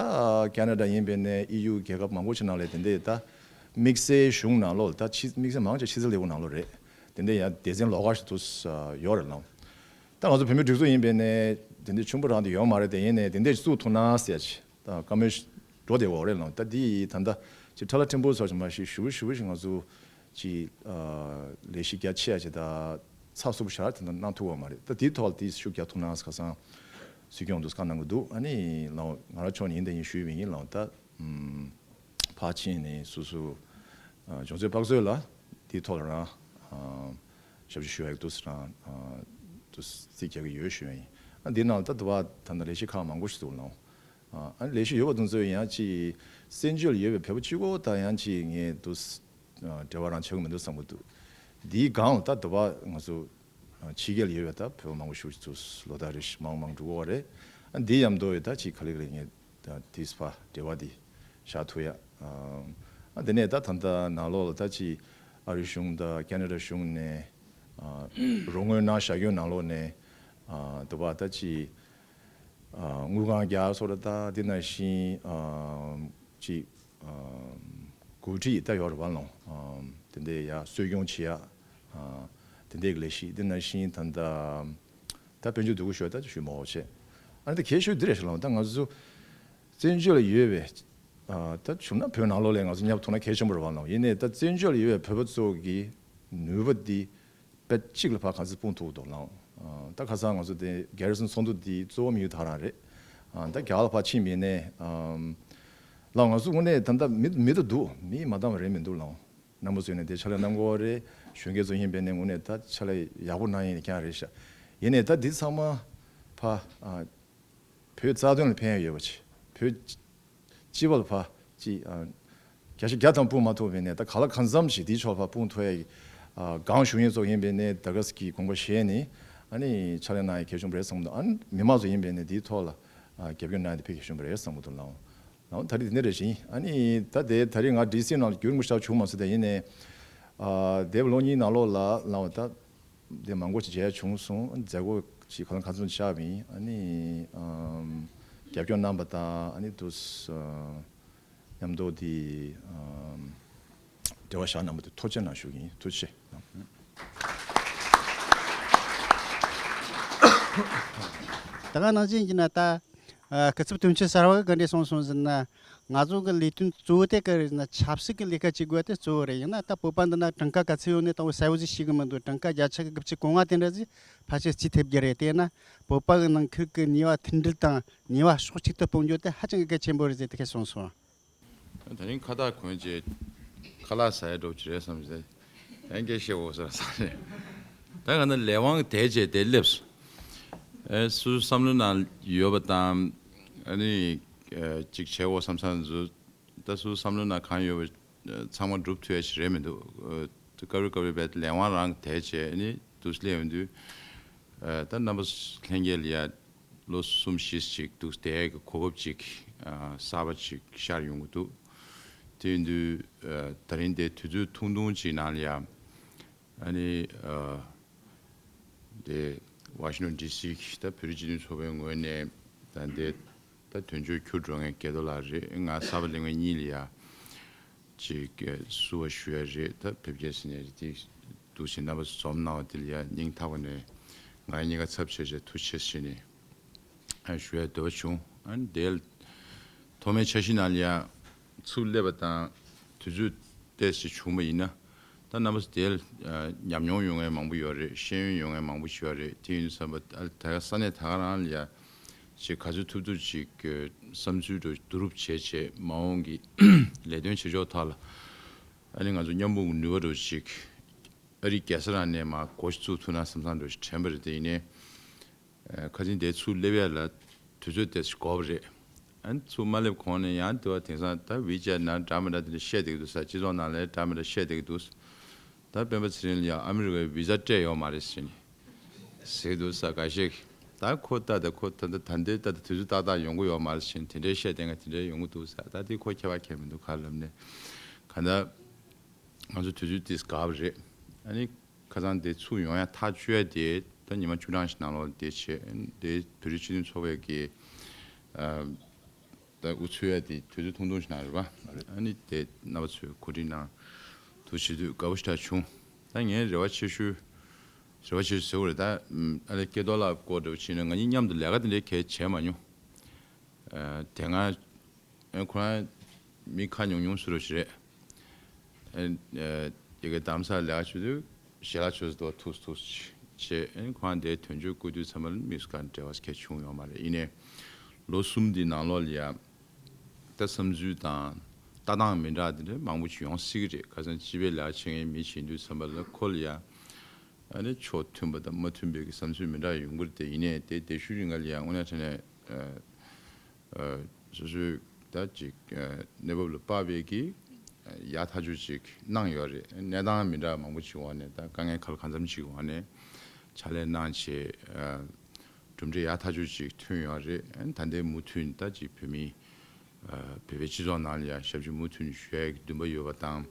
ཁེ་ན་ཌ་ཡིན་པའི་ནས་ཨི་ཡུ་རྒྱལ་ཁབ་མང་པོ་ཞིག་ནང་ལས་དེ་འདྲའི་ད་དམིགས་བསལ་གཞུང་ནང་ལོགས་ད་ཕྱི་དམིགས་བསལ་མང་ཆེ་ཕྱི་སྲིད་ལས་ཁུངས་ནང་ལོགས་རེད། དེ་འདྲའི་ཡང་སྡེ་ཚན་ལོགས་ཀ་ཞིག་འདུག་ཡོད་རེད་ལོ། ད་ང་ཚོ་བོད་མི་སྒྲིག་འཛུགས་ཡིན་པའི་ནས་དེ་འདྲའི་ཆེན་པོ་རང་དེ་ཡོད་མ་རེད། དེ་ཡིན་ནས་དེ་འདྲའི་བཙུགས་ཐུབ་ན་ཟེར་ཡ་ཅིག་ད་བཀའ་མོལ་འགྲོ་བསྡད་ཡོད་རེད་ལ། ད་འདི་ཡི་ད་ལྟ་ཅིག་ཁྲ་ལ་ཕྲན་བུ་ཚོ་ཞིག་མ་ཞིག་ཞུ་བ་ཞུ་བ་ཞིག་ང་ཚོ་ཅིག་ཨ་ལས་གཞི་རྒྱ་ཆེ་ཡ་ཅིག་ད་ཚགས་ཚུད་པོ་ཞིག་ད་ལྟ་གནང་ཐུབ་པ་མ་རེད། ད་དེའི་ཐོག་ལ་དེ་ཤུགས་རྒྱག་ཐུབ་ན་ཁ་སང་སྲིད་སྐྱོང་དུ་བཀའ་གནང་གི་འདུག་ཨ་ནི་ལའོ་ང་རང་ཕྱོགས་ནས་ཡིན་ད་ཡིན་ཞུས་པ་ཡིན་ལའོ། ད་ཕར་ཕྱིན་ནས་སོ་སོ་ཨ་སྦྱོང་ཚོད་དཔག་ཚོད་ལ་དེའི་ཐོག་ལ་རང་ཨ་ཞབས་ཞུ་ཞུ་ཡ་གི་འདུག་ཟེར་རང་ཨ་འདུག་རྩིས་རྒྱག་གི་ཡོད་ཞུ་ཡ་ཡིན། ཨ་འདི་ནང་ད་དུ་བ་ད་ལྟ་ལས་གཞི་ཁག་མང་པོ་ཞིག་འདུག་ལའོ། ཨ་ནི་ལས་གཞི་ཡོད་པ་དེ་ཚོ་ཡང་ཅིག་བཙན་བྱོལ་ཡོད་པའི་བོད་པ་གཅིག་པོ་དང་ཡང་ཅིག་ངས་འདུག་འབྲེལ་བ་རང་བྱེད་ཀྱི་མི་འདུག་བསམ་གྱི་འདུག་འདིའི་སྒང་ལ་ད་དུ་བ་ང་ཚོ་ཕྱི་རྒྱལ་ཡོད་པའི་ད་བོད་པ་མང་པོ་ཞིག་ཚོ་ལོ་ལྟར་རེ་བཞིན་མང་མང་འགྲོ་གི་ཡོད་རེད། ཨ་འདི་མཉམ་དུ་ཡོད་ད་ཅིག་ག་ལེ་ག་ལེ་ངས་ད་དེས་ཕ་འབྲེལ་བ་འདི་བཞག་ཐུབ་ཡ། ཨ་དེ་ནས་ད་ད་ལྟ་ནང་ལོགས་ལ་ད་ཅིག་ཨ་རི་གཞུང་དང་ཁེ་ན་ཌ་གཞུང་ནས་ཨ་རོགས་དངུལ་གནང་བཞག་ཡོད་ནང་ལོགས་ནས་ཨ་དུ་བ་ད་ཅིག་ཨ་དངུལ་ཁང་རྒྱག་སོགས་ལ་ད་དེ་ནང་བཞིན་ཨ་ཅིག་ཨ་འགོ་ཁྲིད་ད་ཡོད་རེད་བ་ལོང་། ཨ་དེ་འདྲའི་ཡ་གསོ་སྐྱོང་བྱེད་ཡ། ཨ་དེ་འདྲའི་ལས་གཞི་དེ་ནང་བཞིན་ད་ད་ད་དཔལ་འབྱོར་འདུ་འགོད་ཞུ་ཡ་ད་ཞུ་མ་འོ་བྱས། ཨ་ནི་ད་གལ་ཤོས་འདི་རེད་ཤག་ལོང་། ད་ང་ཚོ་བཙན་བྱོལ་ལ་ཡོད་པའི་ཨ་ད་བྱུང་ན་བོད་ནང་ལོགས་ལ་ང་ཚོ་མཉམ་དུ་ཐུག་ན་གལ་ཆེན་པོ་རེད་བ་ལོང་། ཡིན་ནའི་ད་བཙན་བྱོལ་ལ་ཡོད་པའི་བོད་པ་ཚོ་གི་ནུས་པ་འདི་དཔེ་གཅིག་ལ་ཕར་ག་ཚོད་སྤུངས་ཐུབ་འདུག་ལའང་། ཨ་ད་ཁ་སང་ང་ཚོ་དེ་རྒྱལ་ཡོངས་ཚོགས་འདུ་འདི་གཙོ་བོ་དམིགས་ཡུལ་ད་རང་རེད། ཨ་ད་རྒྱ་གར་ལ་ཕར་ཕྱིན་མིན་ནས་ཨམ་ལའང་ང་ཚོ་དངོས་གནས་ད་ལྟ་མི་མི་ད་འདུག་མི་མ་འདང་བ་རེད་མི་འདུག་ལའང་། རྣམ་པ་ཚོས་ནས་དེ་ཕྱག་ལས་གནང་དགོས་པ་རེད། གཞོན་སྐྱེས་ཚོ་ཡིན་པས་ནས་དངོས་གནས་ད་ཕྱག་ལས་ཡག་པོ་གནང་ཡིན་ཀྱང་རེད་ཤག་ཡིན་ནས་ད་འདི་ཚང་མ་ཕ་ཨ། བོད་རྩ་དོན་ལ་ཕན་ཡོན་ཡོད་པ་ཅིག་བོད་སྤྱི་པ་ལ་ཕར་ཅིག་ཨ་བརྒྱ་ཆ་བརྒྱ་ཐམ་སྤུངས་མ་ཐུབ་པས་ནས་ད་ག་ལ་གང་འཚམ་ཞིག་དེའི་ཕྱོགས་ལ་ཕར་སྤུངས་ཐུབ་ཡ་ཡི་ཨ་སྒང་ཞུ་མཁན་ཚོ་ཡིན་པས་ནས་ད་ག་ས་གི་དགོངས་པ་བཞེས་ནས་ཨ་ནི་ཕྱག་ལས་གནང་ཡ་གལ་ཆེན་པོ་རེད་བསམ་གྱི་འདུག་ཨ་ནི་མི་མང་ཚོ་ཡིན་པས་ནས་དེའི་ཐོག་ལ་ཨ་རྒྱབ་སྐྱོར་གནང་ཡ་དེ་དཔེ་གལ་ཆེན་པོ་རེད་བསམ་གྱི་འདུག་ལགས། ལགས་ད་རེས་དེ་འདྲ་རེད་ཤིང་ཨ་ནི་ད་དེ་ད་རེས་ང་ཌི་སི་ནང་ལ་རྒྱུན་མི་ཤར་བྱུང་མ་སོང་ད་ཡིན་ནས་ཨ་འདས་པའི་ལོ་གཉིས་ནང་ལོགས་ལ་ལགས་ད། དེ་མང་པོ་ཞིག་མཇལ་བྱུང་སོང་། མཛད་སྒོ་ཞིག་ཁོ་རང་ཁ་ཚོན་བཞག་པ་ཡིན། ཨ་ནི་ཨམ་རྒྱབ་སྐྱོར་གནང་པ་དང་ཨ་ནི་དུ་མཉམ་དུ་དེ་ཨམ་འབྲེལ་བ་བཞག་གནང་པ་དེ་ཐུགས་རྗེ་གནང་ཞུ་གི་ཡིན། ཐུགས་རྗེ་ཆེ། ད་ག་ནང་བཞིན་གྱི་ན་ད། ཨ་སྐུ་ཚབ་དོན་གཅོད་གསར་བ་གིས་ག་འདྲས་གསུངས་སོང་ཟེར་ན། ང་ཚོ་གི་ལས་དོན་གཙོ་བོ་དེ་ག་རེ་ཟེར་ན་ཆབ་སྲིད་ཀྱི་ལས་ཀ་བྱེད་དགོས་དེ་གཙོ་བོ་རེད། ཡིན་ན་ད་བོད་པ་འདི་ན་གྲངས་ཀ་ག་ཚོད་ཡོད་ནས་ད་བོད་གསལ་བོ་ཟིག་ཤེས་གི་མི་འདུག་གྲངས་ཀ་བརྒྱ་ཆ་གི་དགུ་བཅུ་གོ་ལྔ་དེ་འདྲ་ཟིག་ཕལ་ཆེར་རྩིས་ཐེབས་རྒྱུ་རེད། དེས་ན་བོད་པ་གི་ནང་ཁུལ་གྱི་ཉེས་པ་མཐུན་སྒྲིལ་དང་ཉེས་པ་སྲོག་གཅིག་ཏུ་སྤོང་རྒྱུ་དེ་ཧ་ཅང་གི་གལ་ཆེན་པོ་རེད་ཟེར་དེ་ག་གསུངས་སོང་། ད་རིང་ཁ་བཏགས་གོན་བྱས་ཁ་ལག་ཟ་ཡ་འགྲོ་གི་རེད་བསམ་སྟེ་ཡང་སྐད་བཤད་འོ་ཟེར་ས་རེད། ད་ང་ཚོ་ལས་དབང་དེ་བྱས་དེ་སླེབས་སོང་། ཨེ་སོ་སོའི་བསམ་བློ་ནང་ཡོད་པ་དང་། ཨ་ནི་ཨེ་གཅིག་བྱེད་དགོས་བསམ་བསམ་ཚོ་ད་སོ་སོའི་བསམ་བློ་ནང་གང་ཡོད་པ་ཚང་མ་འགྲུབ་ཐུབ་ཡ་ཞིག་རེད་མི་འདུག་ཨེ་སྐབས་རེ་སྐབས་རེ་བས་ལས་དབང་རང་དེ་བྱས་ནི་འདུག་སླེབས་ཡོང་དུས། ཨེ་ད་རྣམ་པ་ལྷན་རྒྱས་ལ་ཡ་ལོ་གསུམ་བཞི་ཅིག་འདུག་དེ་གི་གོ་སྐབས་ཅིག་ཨ་གསར་པ་ཅིག་ཤར་ཡོང་གི་འདུག་དེ་ཡིན་དུས་ཨེ་ད་རིང་དེ་དུས་ཚོད་ཐུང་ཐུང་ཅིག་ནང་ལ་ཡ། ཨ་ནི་ཨ་དེ་ཝ་ཤིང་ཊོན་ཌི་སི་གི་ད་བོད་རིགས་སྤྱི་མཐུན་ཚོགས་པའི་ངོས་ནས་ད་འདི་ད་དོན་གཅོད་འཁྱུར་འགྲོ་མཁན་སྒེར་དོ་ལགས་རེད། ང་གསར་པ་གླེང་བ་གཉིས་ལ་ཡ་ཅིག་བསུ་བ་ཞུ་ཡ་རེད། ད་ཕེབས་རྒྱས་ཟེར་ནས་རེད། དེ་འདུག་ཕྱིན་རྣམ་པ་ཚོ་འཛོམས་གནང་བ་དེ་ལ་ཡ་སྙིང་ཐག་པ་ནས་ང་གཉིས་ཀ་ཚབ་བྱས་བྱས་ཐུགས་རྗེ་ཆེ་ཞུས་ནས། ཨ་ཞུ་ཡ་འདོད་པ་བྱུང་། ཨ་ནི་དེ་ཐོག་མའི་འཆར་གཞི་ནང་ལ་ཡང་ཚུར་སླེབས་པ་དང་དུས་ཚོད་ཏོག་ཙམ་བྱུང་བ་ཡིན་ན། ད་རྣམ་པ་ཚོ་དེ་ཨ་ཉམས་མྱོང་ཡོད་མཁན་མང་པོ་ཡོད་རེད། ཤེས་ཡོན་ཡོད་མཁན་མང་པོ་ཞིག་ཡོད་རེད། དེ་ཡིན་དུས་ཙམ་པ་ཨ་ད་ག་ས་གནས་ད་ག་རང་ལ་ཡ་ཅིག་ག་ཚོད་ཐུབ་ཐུབ་ཅིག་བསམ་ཚུལ་འདྲ་བསྡུ་རུབ་བྱས་བྱས་མ་འོངས་ཀྱི་ལས་དོན་བྱེད་ཕྱོགས་ཐོག་ལ་ཨ་ནི་ང་ཚོ་མཉམ་སྤུངས་ནུས་པ་འདྲ་ཅིག་ཨ་རི་རྒྱལ་ས་རང་ནས་མར་འགོ་ཞིག་བཙུགས་ཐུབ་ན་བསམ་བསམ་འདྲ་ཞིག་དྲན་པ་རེད། དེ་ཡིན་ནའི། ཨ་ཁ་སང་དེ་ཚུར་སླེབས་ཡ་ལ་དུས་ཚོད་དེ་འགོར་བ་རེད། ཨ་ནི་ཚུར་མ་སླེབས་གོང་ནས་ཡང་དེ་བ་དེང་སང་ད་ཝི་ཅེཊ་ནང་འདྲ་མི་འདྲ་དེ་འདྲ་བཤད་བསྡད་ཀྱི་འདུག་ས། སྤྱི་ཚོགས་ནང་ལ་འདྲ་མི་འདྲ་བཤད་བསྡད་ཀྱི་འདུག་ད་སྤེན་པ་ཚེ་རིང་ལ་ཡང་ཨ་མི་རི་ཀའི་ཝི་ཟ་སྤྲད་ཡོད་མ་རེད་ཟེར་ནས་ཟེར་འདུག་ས། འགའ་ཤས་ད་ཁོ་ལྟ་ད་ཁོ་ད་ད་ད་འདྲའི་ལྟ་ད་དུས་ཚོད་ཏག་ཏག་ཡོང་གི་ཡོད་མ་རེད་ཟེར་ནས་དེ་འདྲའི་བཤད་བསྡད་མཁན་དེ་འདྲའི་ཡོང་གི་འདུག་ས། ད་དེ་ཁོ་ཁྱད་པར་གང་ཡང་མི་འདུག་ག་ལབ་ནས་གང་ལྟར། ང་ཚོ་དུས་ཚོད་ཏོག་ཙམ་འགོར་བ་རེད། ཨ་ནི་ཁ་སང་དེ་ཚུར་ཡོང་ཡ་ཐག་གཅོད་ཡ་དེ་ད་ཉི་མ་བཅུ་གྲངས་ཤིག་ནང་ལོགས་དེ་བྱས། དེ་བོད་རིགས་སྤྱི་མཐུན་ཚོགས་པའི་གི་ཨ་ད་དབུ་ཚུགས་ཡ་དེ་དུས་ཚོད་ཐུང་ཐུང་ཞིག་ནང་རེད་པ། ཨ་ནི་དེ་རྣམ་པ་ཚོས་གོ་སྒྲིག་གནང་འདུག་བྱེད་དུས་དགའ་པོ་ཞེ་དྲག་བྱུང་། ད་ངའི་རེ་བ་ཆེ་ཤོས་རེ་བ་ཆེ་ཤོས་ཟེར་དགོས་རེད། ད་ཨ་ནི་སྐལ་རྡོར་ལགས་སྐོར་འདྲ་བོ་བྱས་ན་ང་གཉིས་མཉམ་དུ་ལས་ཀ་དེ་འདྲའི་གལ་བྱས་མ་མྱོང་། ཨ་དེ་སྔ་ཨ་ཁོ་རང་མི་ཁ་ཉུང་ཉུང་བཟོ་འདྲ་ཞིག་རེད། ཨ་ཨ་དེ་ག་རྡ་རམ་ས་ལ་ལས་ཀ་བྱེད་དུས་ཞལ་ལག་མཆོད་ས་དུ་ཐུག་ཐུག་བྱས། ཨ་ཁོ་རང་དེ་དོན་གཅོད་བསྐོ་དུས་ཚང་མ་ལ་མི་སུ་ག་འབྲེལ་བ་གལ་བྱུང་ཡོད་མ་རེད། ཡིན་ནའི་ལོ་གསུམ་འདི་ནང་ལོགས་ལ་ཡ་ད་བསམ་ཚུལ་དང་ལྟ་སྟངས་མི་འདྲ་དེ་འདྲ་མང་པོ་ཞིག་ཡོང་སྲིད་ཀྱི་རེད། ཁ་སང་སྤྱི་པའི་ལས་ཀ་བྱེད་མཁན་མི་བྱེད་དུས་ཚང་མ་ལ་ཁོ་ལ་ཡ་ཨ་ནི་ཕྱོགས་མཐུན་པ་དང་མ་མཐུན་པའི་གི་བསམ་ཚུལ་མི་འདྲ་ཡོང་གི་རེད། དེ་ཡིན་ནའི་དེ་དེ་ཤུལ་རིང་ག་ལ་ཡ་དངོས་གནས་དྲང་གནས་ཨ་ཨ་སོ་སོའི་ད་ཅིག་ཨ་གནས་བབ་ལ་དཔག་པའི་གི་ཡག་ཐག་ཆོད་ཅིག་གནང་ཡོད་རེད། གནས་སྟངས་མི་འདྲ་མང་པོ་ཅིག་འོག་ནས། ད་དཀའ་ངལ་གང་ལ་གང་འཚམ་ཅིག་འོག་ནས་ཕྱག་ལས་གནང་བྱས་ཨ་གྲུབ་འབྲས་ཡག་ཐག་ཆོད་ཅིག་ཐོན་ཡོད་རེད། ད་ལྟའི་མུ་མཐུད་ད་ཅིག་བོད་མི་ཨ་བོད་པའི་སྤྱི་ཚོགས་ནང་ལ་ཡང་ཞབས་ཕྱི་མུ་མཐུད་ནས་ཞུ་ཡག་གི་འདུན་པ་ཡོད་པ་དང་།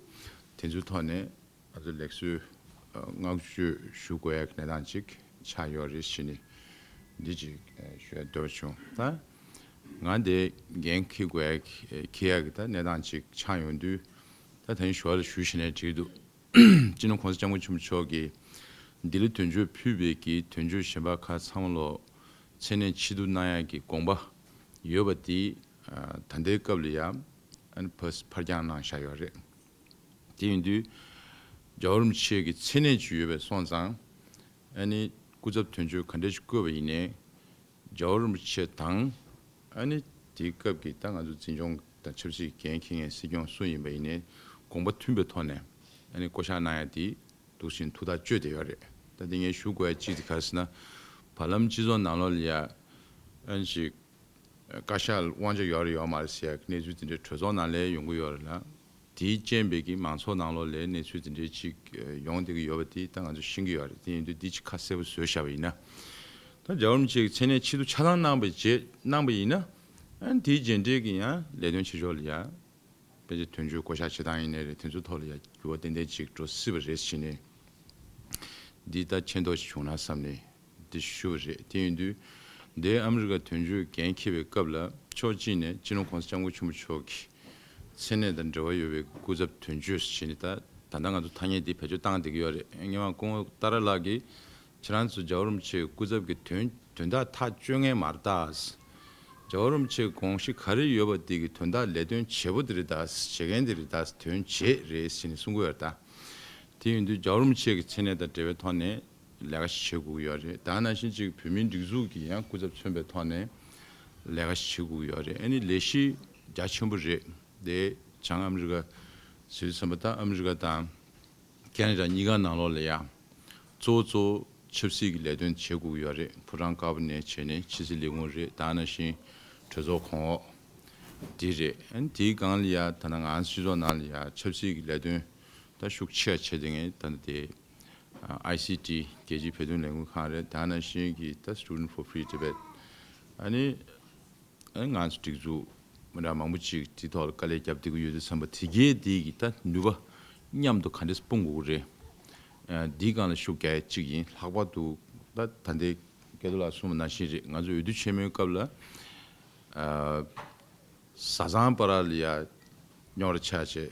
དེ་ཚོའི་ཐོག་ནས་ང་ཚོ་ལེགས་གསོལ་བསྔགས་བརྗོད་ཞུ་དགོས་ཡག་གི་གནས་སྟངས་ཅིག་ཆགས་ཡོད་རེད་ཟེར་ནས་འདི་ཅིག་ཞུ་ཡག་འདོད་པ་བྱུང་། ད་ང་འདི་འགན་འཁྱེར་དགོས་ཡག་འཁྱེར་ཡག་གི་ད་གནས་སྟངས་ཅིག་ཆགས་ཡོང་དུས། ད་ད་རིང་ཞོར་ལ་ཞུ་བྱས་ནས་བྲིས་འདུག་སྤྱི་ནོར་༸གོང་ས་༸སྐྱབས་མགོན་ཆེན་པོ་མཆོག་གིས་ལྡི་ལི་དོན་གཅོད་ཕུད་པའི་གི་དོན་གཅོད་གཞན་པ་ཁག་ཚང་མ་ལོ་མཚན་གནས་ཕྱིར་བསྡུ་གནང་ཡག་གི་དགོངས་པ་ཡོད་པ་དེ་ད་ལྟའི་སྐབས་ལ་ཡང་ཕར་ཕར་འགྱངས་གནང་བཞག་ཡོད་རེད། དེ་ཡིན་དུས་རྒྱལ་བ་རིན་པོ་ཆེ་གི་མཚན་གནས་ཅིག་ཡོད་པའི་སོང་ཙང་། ཨ་ནི་སྐུ་ཚབ་དོན་གཅོད་ག་འདྲ་ཞིག་བསྐོས་པ་ཡིན་ནའི་རྒྱལ་བ་རིན་པོ་ཆེ་དང་ཨ་ནི་དེའི་སྐབས་ཀྱི་ད་ང་ཚོ་འཛིན་སྐྱོང་དང་ཆབ་སྲིད་འགན་འཁྱེར་མཁན་སྲིད་སྐྱོང་སུ་ཡིན་པ་ཡིན་ནའི་དགོངས་པ་མཐུན་པའི་ཐོག་ནས་ཨ་ནི་བསྐོ་བཞག་གནང་ཡ་དེ་འདུག་བཞིན་ཐུགས་ཐག་གཅོད་བསྡད་ཡོད་རེད། ད་དེ་ངས་ཞུ་དགོས་ཡ་གཅིག་དེ་ག་རེ་ཟེར་ན། བར་ལམ་སྤྱི་ཚོགས་ནང་ལོགས་ལ་ཡ་ཨ་ནི་ཅིག་བཀའ་ཤག་དབང་ཆ་ཡོད་རེད་ཡོད་མ་རེད་ཟེར་ཡག་གི་གནས་ཚུལ་དེ་འདྲའི་གྲོས་ཚོགས་ནང་ལ་ཡོང་གི་ཡོད་རེད་ལ། དེའི་རྐྱེན་པས་ཀྱི་མང་ཚོགས་ནང་ལོགས་ལ་གནས་ཚུལ་དེ་འདྲའི་ཅིག་ཡོང་བསྡད་ཀྱི་ཡོད་པ་དེ་ད་ང་ཚོས་ཤེས་ཀྱི་ཡོད་རེད། དེ་ཡིན་དུས་འདི་ཅིག་ཁ་གསལ་པོ་བཟོས་བཞག་པ་ཡིན་ན། ད་རྒྱལ་བ་རིན་པོ་ཆེ་གི་མཚན་གནས་ཕྱིར་བསྡུ་ཆ་ཚང་གནང་བའི་རྗེས་གནང་བ་ཡིན་ན། ཨ་ནི་དེའི་རྗེས་འབྲས་ཀྱི་ཡང་ལས་དོན་བྱེད་ཕྱོགས་ལ་ཡ། དཔེ་ཆ་དོན་གཅོད་བསྐོ་བཞག་བྱེད་སྟངས་ཡིན་ནའི་རེད། དེ་ཚོའི་ཐོག་ལ་ཡ་འགྱུར་བ་ཏན་ཏན་ཅིག་འགྲོ་སྲིད་པ་རེད་ཟེར་ནས། འདི་ལྟ་མཁྱེན་རྟོགས་ཤིག་བྱུང་ན་བསམ་ནས་འདི་ཞུ་བ་རེད། དེ་ཡིན་དུས་འདིའི་ཨ་མི་རི་ཀ་དོན་གཅོད་འགན་འཁྱེར་བའི་སྐབས་ལ་ཕྱོགས་གཅིག་ནས་སྤྱི་ནོར་༸གོང་ས་༸སྐྱབས་མགོན་ཆེན་པོ་མཆོག་གི་མཚན་གནས་དང་འབྲེལ་བ་ཡོད་པའི་སྐུ་ཚབ་དོན་གཅོད་ཟེར་ནས་ད་ད་ལྟ་ང་ཚོ་ཐ་སྙད་འདི་བེད་སྤྱོད་བཏང་བསྡད་ཀྱི་ཡོད་རེད། ངས་མ་སྐུ་ངོ་ཏཱ་ར་ལགས་ཀྱིས་ཁྱེད་རང་ཚོ་རྒྱལ་བ་རིན་པོ་ཆེའི་སྐུ་ཚབ་ཀྱི་དོན་དོན་དག་ཐག་གཅོད་མཁན་མ་རེད་ད། རྒྱལ་བ་རིན་པོ་ཆེའི་དགོངས་གཞི་ག་རེ་ཡོད་པ་དེ་གི་དོན་དག་ལས་དོན་བྱེད་པོ་དེ་རེད་ད། བྱེད་མཁན་དེ་རེད་ད། དོན་བྱེད་རེད་ཟེར་ནས་གསུང་གི་ཡོད་རེད་ད། དེ་ཡིན་དུས་རྒྱལ་བ་རིན་པོ་ཆེ་གི་མཚན་གནས་དང་འབྲེལ་བའི་ཐོག་ནས་ལས་ཀ་ཞིག་བྱེད་དགོས་ཀྱི་ཡོད་རེད། ད་ནང་བཞིན་ཅིག་བོད་མིའི་སྒྲིག་འཛུགས་ཀྱི་ཡང་སྐུ་ཚབ་མཚོན་པའི་ཐོག་ནས་ལས་ཀ་ཞིག་བྱེད་དགོས་ཀྱི་ཡོད་རེད། ཨ་ནི་ལས་གཞི་རྒྱ་ཆེན་པོ་རེད་དེ། བྱང་ཨ་མི་རི་ཀ་ཟེར་དུས་ཙམ་པ་ད་ཨ་མི་རི་ཀ་དང་ཁེ་ན་ཌ་གཉིས་ཀ་ནང་ལོགས་ལ་ཡང་གཙོ་བོ་གཙོ་ ཆབ་སྲིད་ཀྱི་ལས་དོན་བྱེད་དགོས་ཀྱི་ཡོད་རེད། ཕོ་བྲང་དཀར་པོ་ནས་བྱས་ནས་ཕྱི་སྲིད་ལས་ཁུངས་རེད། ད་ནང་བཞིན་གྲོས་ཚོགས་གོང་འོག་འདི་རེད། ཨ་ནི་དེའི་སྒང་ལ་ཡ་ད་ནང་ང་སྤྱི་ཚོགས་ནང་ལ་ཡ་ཆབ་སྲིད་ཀྱི་ལས་དོན་ད་ཤུགས་ཆེ་བ་བྱེད་བསྡད་མཁན་ད་ནི་དེ་ཨའི་སི་ཊི་རྒྱལ་སྤྱིའི་བོད་དོན་ལས་འགུལ་ཁང་རེད། ད་ནང་བཞིན་གྱི་ད་Student for Free Tibet། ཨ་ནི། ང་ཚོ་སྒྲིག་འཛུགས་མི་འདྲ་མང་པོ་ཅིག་དེ་ཐོག་ལ་དཀའ་ལས་བརྒྱབ་བསྡད་ཀྱི་ཡོད་དུས་ཙམ་པ་དེ་གའི་དེ་གི་ད་ནུས་པ་མཉམ་དུ་ག་འདྲས་སྤུངས་དགོས་ཀྱི་རེད། ཨ་འདིའི་སྒང་ལ་ཤུགས་རྒྱག་ཡ་གཅིག་ཡིན། ལྷག་པར་དུ་ད་ད་ལྟའི་སྐལ་རྡོར་ལགས་གསུངས་པ་ནང་བཞིན་རེད། ང་ཚོ་འོས་བསྡུ་ཆེན་མོའི་སྐབས་ལ་ཨ་བཟའ་ཚང་བར་ལ་ཡ་རྙོག་དྲ་ཆགས་བྱས།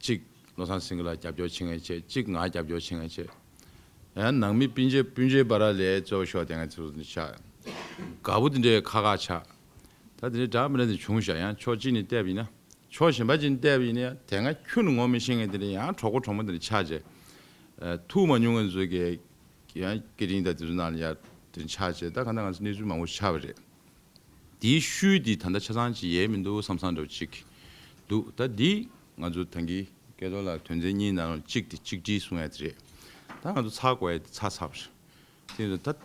གཅིག་བློ་བཟང་སེང་གེ་ལ་རྒྱབ་སྐྱོར་བྱེད་མཁན་བྱས། གཅིག་ང་རྒྱབ་སྐྱོར་བྱེད་མཁན་བྱས། ཡང་ནང་མི་སྤུན་མཆེད་སྤུན་མཆེད་བར་ལ་རྩོད་པ་ཤོར་བསྡད་མཁན་ཚོ་ཆགས། དགའ་པོ་དེ་འདྲའི་ཁག་ཁག་ཆགས། ད་དེ་འདྲའི་འདྲ་མི་འདྲ་དེ་བྱུང་ཤག་ཡང་ཕྱོགས་གཅིག་ནས་བལྟས་པ་ཡིན་ན། ཕྱོགས་གཞན་པ་ཅིག་ནས་བལྟས་པ་ཡིན་ན་ཡང་དེ་སྔ་ཁྱོན་ནས་ངོ་མི་ཤེས་མཁན་དེ་འདྲ་ཡང་གྲོགས་པོ་གྲོགས་མོ་དེ་འདྲ་ཆགས་བྱས། ཨ་ཐུག་མ་མྱོང་མཁན་ཚོ་གི་ཡང་སྐད་འཕྲིན་དང་དེ་ཚོ་ནང་ལ་ཡང་དེ་འདྲ་ཆགས་བྱས། ད་གང་ལྟར་ང་ཚོ་གནས་ཚུལ་མང་པོ་ཆགས་པ་རེད། དེའི་ཤུལ་དེ་ད་ལྟ་ཆ་ཚང་ཅིག་ཡལ་མི་འདུག་བསམ་བསམ་འདྲ་བོ་ཅིག་འདུག་ད་འདི་ང་ཚོ་ད་གིན་སྐལ་རྡོར་ལགས་དོན་ཚན་གཉིས་ནང་ལ་གཅིག་དེ་གཅིག་སྒྲིལ་གསུང་ཡ་དེ་རེད། ད་ང་ཚོ་ཚར་དགོས་ཡ་དེ་ཚར་ཚར་བ་རེད། དེ་ཡིན་ད་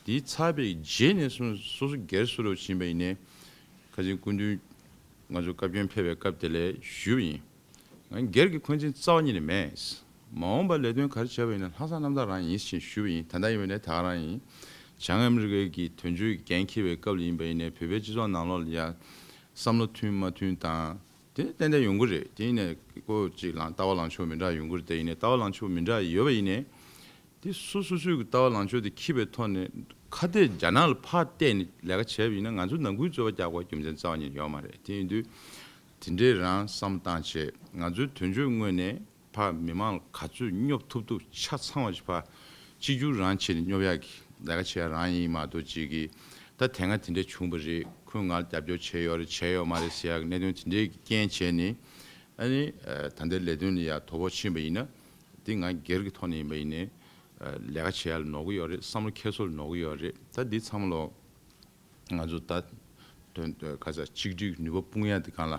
འདི་ཚར་བའི་རྗེས་ནས་སོ་སོ་སོ་སྒེར་སུ་རུ་ཕྱིན་པ་ཡིན་ནའི་ཁ་སང་སྐུ་མདུན་ང་ཚོ་བཀའ་བཀྱོན་ཕེབས་པའི་སྐབས་དེ་ལ་ཞུས་པ་ཡིན། ང་སྒེར་གྱི་འཁོན་འཛིན་རྩ་བ་ཉིད་ནས་མེད། མ་འོངས་པར་ལས་དོན་ག་རེ་བྱས་པ་ཡིན་ན་ལྷག་བསམ་རྣམ་དག་རང་ཡིན་ཞེས་ཞུས་པ་ཡིན། ད་ལྟ་ཡིན་པ་ནས་ད་ག་རང་ཡིན། བྱང་ཨ་མི་རི་ཀའི་གི་དོན་གཅོད་འགན་འཁྱེར་བའི་སྐབས་ལ་ཡིན་པ་ཡིན་ནའི་བོད་པའི་སྤྱི་ཚོགས་ནང་ལོགས་ལ་ཡ་བསམ་བློ་མཐུན་མ་མཐུན་དང་དེ་ཏན་ཏན་ཡོང་གི་རེད། དེ་ཡིན་ནའི་ཀོ་ཅིག་ལང་ལྟ་བ་ལངས་ཕྱོགས་མི་འདྲ་ཡོང་གི་རེད། དེ་ཡིན་ནའི་ལྟ་བ་ལངས་ཕྱོགས་མི་འདྲ་ཡོད་པ་ཡིན་ནའི་དེ་སོ་སོ་སོའི་གི་ལྟ་བ་ལངས་ཕྱོགས་དེ་འཁྱེར་བའི་ཐོག་ནས་ཁ་གཏད་རྒྱ་ནག་ལ་ཕར་གཏད་ནས་ལས་ཀ་བྱས་པ་ཡིན་ན་ང་ཚོ་ནང་ཁུལ་རྩོད་པ་རྒྱག་དགོས་རྒྱུ་མཚན་རྩ་བ་ཉིད་ཡོད་མ་རེད། དེ་ཡིན་དུས། དེ་འདྲའི་རང་བསམ་བཏང་བྱས་ང་ཚོའི་དོན་གཅོད་ངོས་ནས་ཕར་མི་མང་ལ་ག་ཚོད་སྙོབ་ཐུབ་ཐུབ་ཆ་ཚང་བ་ཞིག་ཕར་གཅིག་གྱུར་རང་བྱས་ནས་སྙོབ་ཡག་གི་ལས་ཀ་བྱེད་ཡག་རང་ཡིན་མ་གཏོགས་ཅིག་གིས་ད་དེ་སྔ་དེ་འདྲ་བྱུང་བ་རེད། ཁོས་ང་ལ་རྒྱབ་སྐྱོར་བྱས་ཡོད་རེད་བྱས་ཡོད་མ་རེད་ཟེར་ཡག་གི་གནད་དོན་དེ་འདྲའི་རྐྱེན་བྱས་ནས་ཨ་ནི་ད་ལྟའི་ལས་དོན་ལ་ཡ་དོ་ཕོག་ཕྱིན་པ་ཡིན་ན་འདི་ང་སྒེར་གྱི་ཐོག་ནས་ཡིན་པ་ཡིན་ནའི་ལས་ཀ་བྱེད་ཡག་ལ་ནོར་གི་ཡོད་རེད། བསམ་བློ་འཁྱེར་སོ་ལ་ནོར་གི་ཡོད་རེད། ད་འདི་ཚང་མ་ལོ། ང་ཚོ་ད་དོན་ཁ་ས་ཆིག་སྒྲིལ་ནུས་པ་སྤུངས་ཡ་དེ་གང་ལ།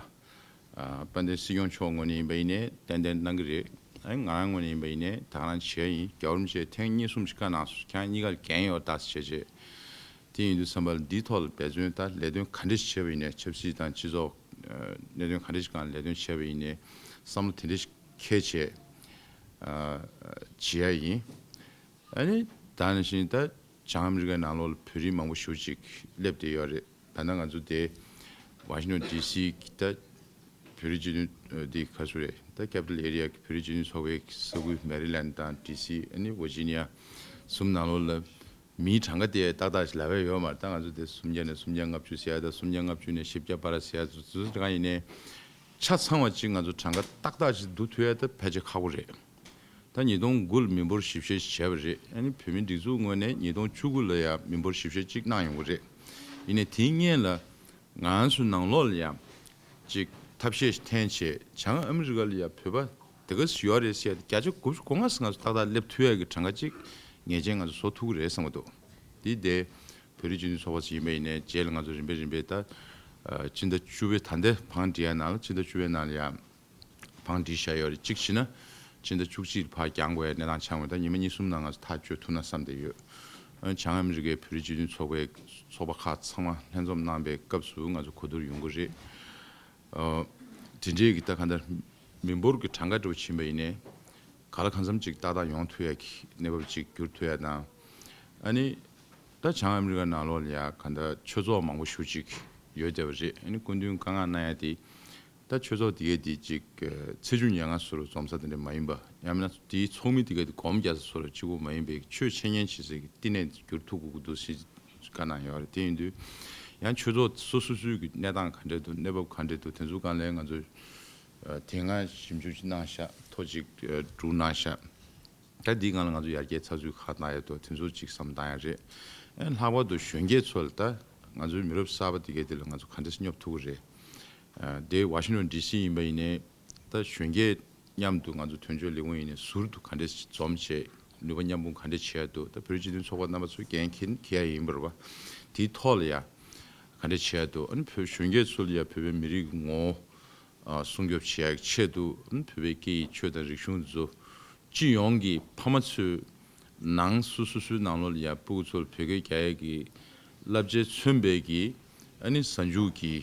ཨ་དཔལ་ལྡན་སྲིད་སྐྱོང་མཆོག་ངོས་ནས་ཡིན་པ་ཡིན་ནའི་ཏན་ཏན་གནང་གི་རེད། ཨ་ང་རང་ངོས་ནས་ཡིན་པ་ཡིན་ནའི་ད་ག་རང་བྱས་ཡིན། རྒྱལ་བ་རིན་པོ་ཆེས་ཐེངས་གཉིས་གསུམ་ཞིག་བཀའ་གནང་སོང་། ཁྱེད་རང་གཉིས་ཀ་ལ་འགན་ཡོད་ད་ཟེར་བྱས་བྱས། དེ་ཡིན་དུས་ཙམ་པ་ལ་འདིའི་ཐོག་ལ་འབད་བརྩོན་ད་ལས་དོན་ག་འདྲ་ཞིག་བྱས་པ་ཡིན་ནའི་ཆབ་སྲིད་དང་སྤྱི་ཚོགས་ཨ་གནད་དོན་ག་འདྲ་ཞིག་སྒང་ལས་དོན་བྱས་པ་ཡིན་ནའི་བསམ་བློ་དེ་འདྲ་ཞིག་འཁྱེར་བྱས་ཨ་བྱེད་ཡ་ཡིན། ཨ་ནི་ད་ནང་བཞིན་ད་བྱང་ཨ་མི་རི་ཀའི་ནང་ལོགས་ལ་བོད་རིགས་མང་པོ་ཞེ་པོ་ཅིག་སླེབས་བསྡད་ཡོད་རེད། ད་ལྟ་ང་ཚོ་དེ་ཝ་ཤིང་ཊོན་ཌི་སི་གི་ད་བོད་རིགས་སྤྱི་མཐུན་འདི་ག་ཚོད་རེད། ད་Capital Area གི་བོད་རིགས་སྤྱི་མཐུན་ཚོགས་པའི་ས་ཁུལ་མེ་རི་ལེན་ཌི་དང་ཌི་སི་ཨ་ནི་ཝར་ཇི་ནི་ཡ་གསུམ་ནང་ལོགས་ལ་མིའི་གྲངས་ཀ་དེ་ཏག་ཏག་ཞིག་ལབ་ཡ་ཡོད་མ་རེད། ད་ང་ཚོ་དེ་སུམ་བརྒྱ་ནས་སུམ་བརྒྱ་ལྔ་བཅུ་ཟེར་ཡ་དང་སུམ་བརྒྱ་ལྔ་བཅུ་ནས་བཞི་བརྒྱ་བར་ཟེར་ཡ་ཚོ་ཚོ་གང་ཡིན་ནའི་ཆ་ཚང་བ་ཅིག་ང་ཚོ་གྲངས་ཀ་ཏག་ཏག་ཅིག་བསྡུ་ཐུབ་ཡ་ད་ཕལ་ཆེར་ཁག་པོ་རེད། ད་ཉིས་སྟོང་དགུ་ལ་མི་འབོར་ཞིབ་བཤེར་བྱས་པ་རེད། ཨ་ནི་བོད་མིའི་སྒྲིག་འཛུགས་ངོས་ནས་ཉིས་སྟོང་བཅུ་དགུ་ལ་ཡང་མི་འབོར་ཞིབ་བཤེར་གཅིག་གནང་ཡོང་གི་རེད། ཡིན་ནའི་དེའི་སྔོན་ལ་ང་ཚོ་ནང་ལོགས་ལ་ཡང་ཅིག་ཐབས་ཤེས་ཤིག་འཐེན་བྱས་བྱང་ཨ་མི་རི་ཀ་ལ་ཡང་བོད་པ་དེ་ག་ཚོད་ཡོད་རེད་ཟེར་ཡ་དེ་བརྒྱ་ཆ་དགུ་བཅུ་གོ་ལྔ་ཙམ་ང་ཚོ་ཏག་ཏག་སླེབས་ཐུབ་ཡ་གི་གྲངས་ཀ་ཅིག་ངེས་ཅན་ང་ཚོ་བཟོ་ཐུབ་ཀྱི་རེད་བསམ་གྱི་འདུག་འདི་དེ་བོད་རིགས་སྤྱི་མཐུན་ཚོགས་པ་ཞིག་ཡིན་པ་ཡིན་ནའི་རྗེས་ལ་ང་ཚོ་རིམ་པས་རིམ་པས་ད་ཕྱི་ཟླ་བཅུ་པའི་ད་ལྟའི་བང་སྒྲིག་ཡ་ནང་ལ་ཕྱི་ཟླ་བཅུ་པའི་ནང་ལ་ཡང་བང་སྒྲིག་བཞག་ཡོད་རེད། གཅིག་བྱས་ན་ཕྱི་ཟླ་བཅུ་གཅིག་ལ་ཕར་བརྒྱངས་དགོས་ཡ་གནས་སྟངས་ཆགས་འོང་། ད་ཉི་མ་གཉིས་གསུམ་ནང་ང་ཚོ་ཐག་གཅོད་ཐུབ་ན་བསམ་བསྡད་ཡོད། ཨ་བྱང་ཨ་མི་རི་ཀའི་བོད་རིགས་སྤྱི་མཐུན་ཚོགས་པའི་ཚོགས་པ་ཁག་ཚང་མ་ལྷན་འཛོམས་གནང་པའི་སྐབས་སུ་ང་ཚོ་གོ་བསྡུར་ཡོང་གི་རེད། ཨ་དེ་འདྲའི་གི་ད་གང་ལྟར་མི་འབོར་གྱི་གྲངས་ཀ་འདྲ་བོ་ཕྱིན་པ་ཡིན་ནའི་ག་ལ་གང་འཚམ་ཅིག་ཏག་ཏག་ཡོང་ཐུབ་ཡ་གི་གནས་བབ་ཅིག་འགྱུར་ཐུབ་ཡ་དང་། ཨ་ནི་ད་བྱང་ཨ་མི་རི་ཀ་ནང་ལོགས་ལ་ཡ་གང་ལྟར་ཆོས་ཚོགས་མང་པོ་ཞེ་པོ་ཅིག་ཡོད་བསྡད་པ་རེད། ཨ་ནི་སྐུ་མདུན་བཀའ་མངགས་གནང་ཡ་དེ། ད་ཆོས་ཚོགས་དེ་གའི་དེ་ཅིག་ཚེས་བཅུ་ཉེར་ལྔ་སོ་སོར་འཛོམས་ས་དེ་འདྲ་མ་ཡིན་པ། ཡང་མིན་ན་དེའི་ཚོགས་མི་དེ་གའི་དེ་སྒོམ་རྒྱག་ས་སོ་སོར་གཅིག་པོ་མ་ཡིན་པའི་ཆོས་འཆད་ཉན་བྱེད་སའི་བསྟི་གནས་འགྱུར་ཐུབ་དགོས་ཀྱི་འདུག་ཟེར་བཀའ་གནང་ཡོད་རེད། དེ་ཡིན་དུས་ཡང་ཆོས་ཚོགས་སོ་སོ་སོའི་གི་གནས་སྟངས་ག་འདྲ་འདུག་གནས་བབ་ག་འདྲ་འདུག་དེ་ཚོ་སྒང་ལ་ང་ཚོས་ཨ་དེ་སྔ་ཞིབ་འཇུག་ཅིག་གནང་ཤག་ཐོ་ཅིག་ཨ་སྒྲུག་གནང་ཤག་ད་འདིའི་སྒང་ལ་ང་ཚོ་ཡར་རྒྱས་ཚགས་ཚུད་ཁག་གནང་ཡ་འདུག་དེ་ཚོ་ཅིག་བསམ་བཏང་ཡ་རེད། ཨ་ལྷག་པར་དུ་གཞོན་སྐྱེས་ཚོ་ལ་ད་ང་ཚོའི་མི་རབས་གསར་པ་དེ་གའི་དེ་ལ་ང་ཚོ་ག་འདྲས་སྙོབ་ཐུབ་ཀྱི་རེད། ཨ་དེ་ཝ་ཤིང་ཊོན་ཌི་སི་ཡིན་པ་ཡིན་ནའི་ད་གཞོན་སྐྱེས་མཉམ་དུ་ང་ཚོ་དོན་གཅོད་ལས་ཁུངས་ཡིན་ནའི་ཟུར་དུ་ག་འདྲས་འཛོམས་བྱས་ནུས་པ་མཉམ་སྤུངས་ག་འདྲས་བྱས་འདུག་ད་བོད་རིགས་སྤྱི་མཐུན་ཚོགས་པ་རྣམ་པ་ཚོས་འགན་འཁྱེར་འཁྱེར་ཡ་ཡིན་པ་རེད་པ། དེའི་ཐོག་ལ་ཡ་ག་འདྲས་བྱས་འདུག་ཨ་ནི་བོད་གཞོན་སྐྱེས་ཚོ་ལ་ཡ་བོད་པའི་མི་རིགས་ཀྱི་ངོ་བོ་ཨ་སྲུང་སྐྱོབ་བྱེད་ཡ་གི་ཆེད་དུ་ཨ་ནི་བོད་པའི་སྐད་ཡིག་ཆོས་དང་རིག་གཞུང་དེ་ཚོ་སྤྱི་ཡོངས་ཀྱི་ཕ་མ་ཚོས་ ནང་སུ་སུ་སུའི་ནང་ལོགས་ལ་ཡ་སྤུ་གུ་ཚོར་བོད་སྐད་རྒྱག་ཡས་ཀྱི་བསླབ་བྱས་མཚོན་པའི་གི་ཨ་ནི་གཟའ་མཇུག་གི་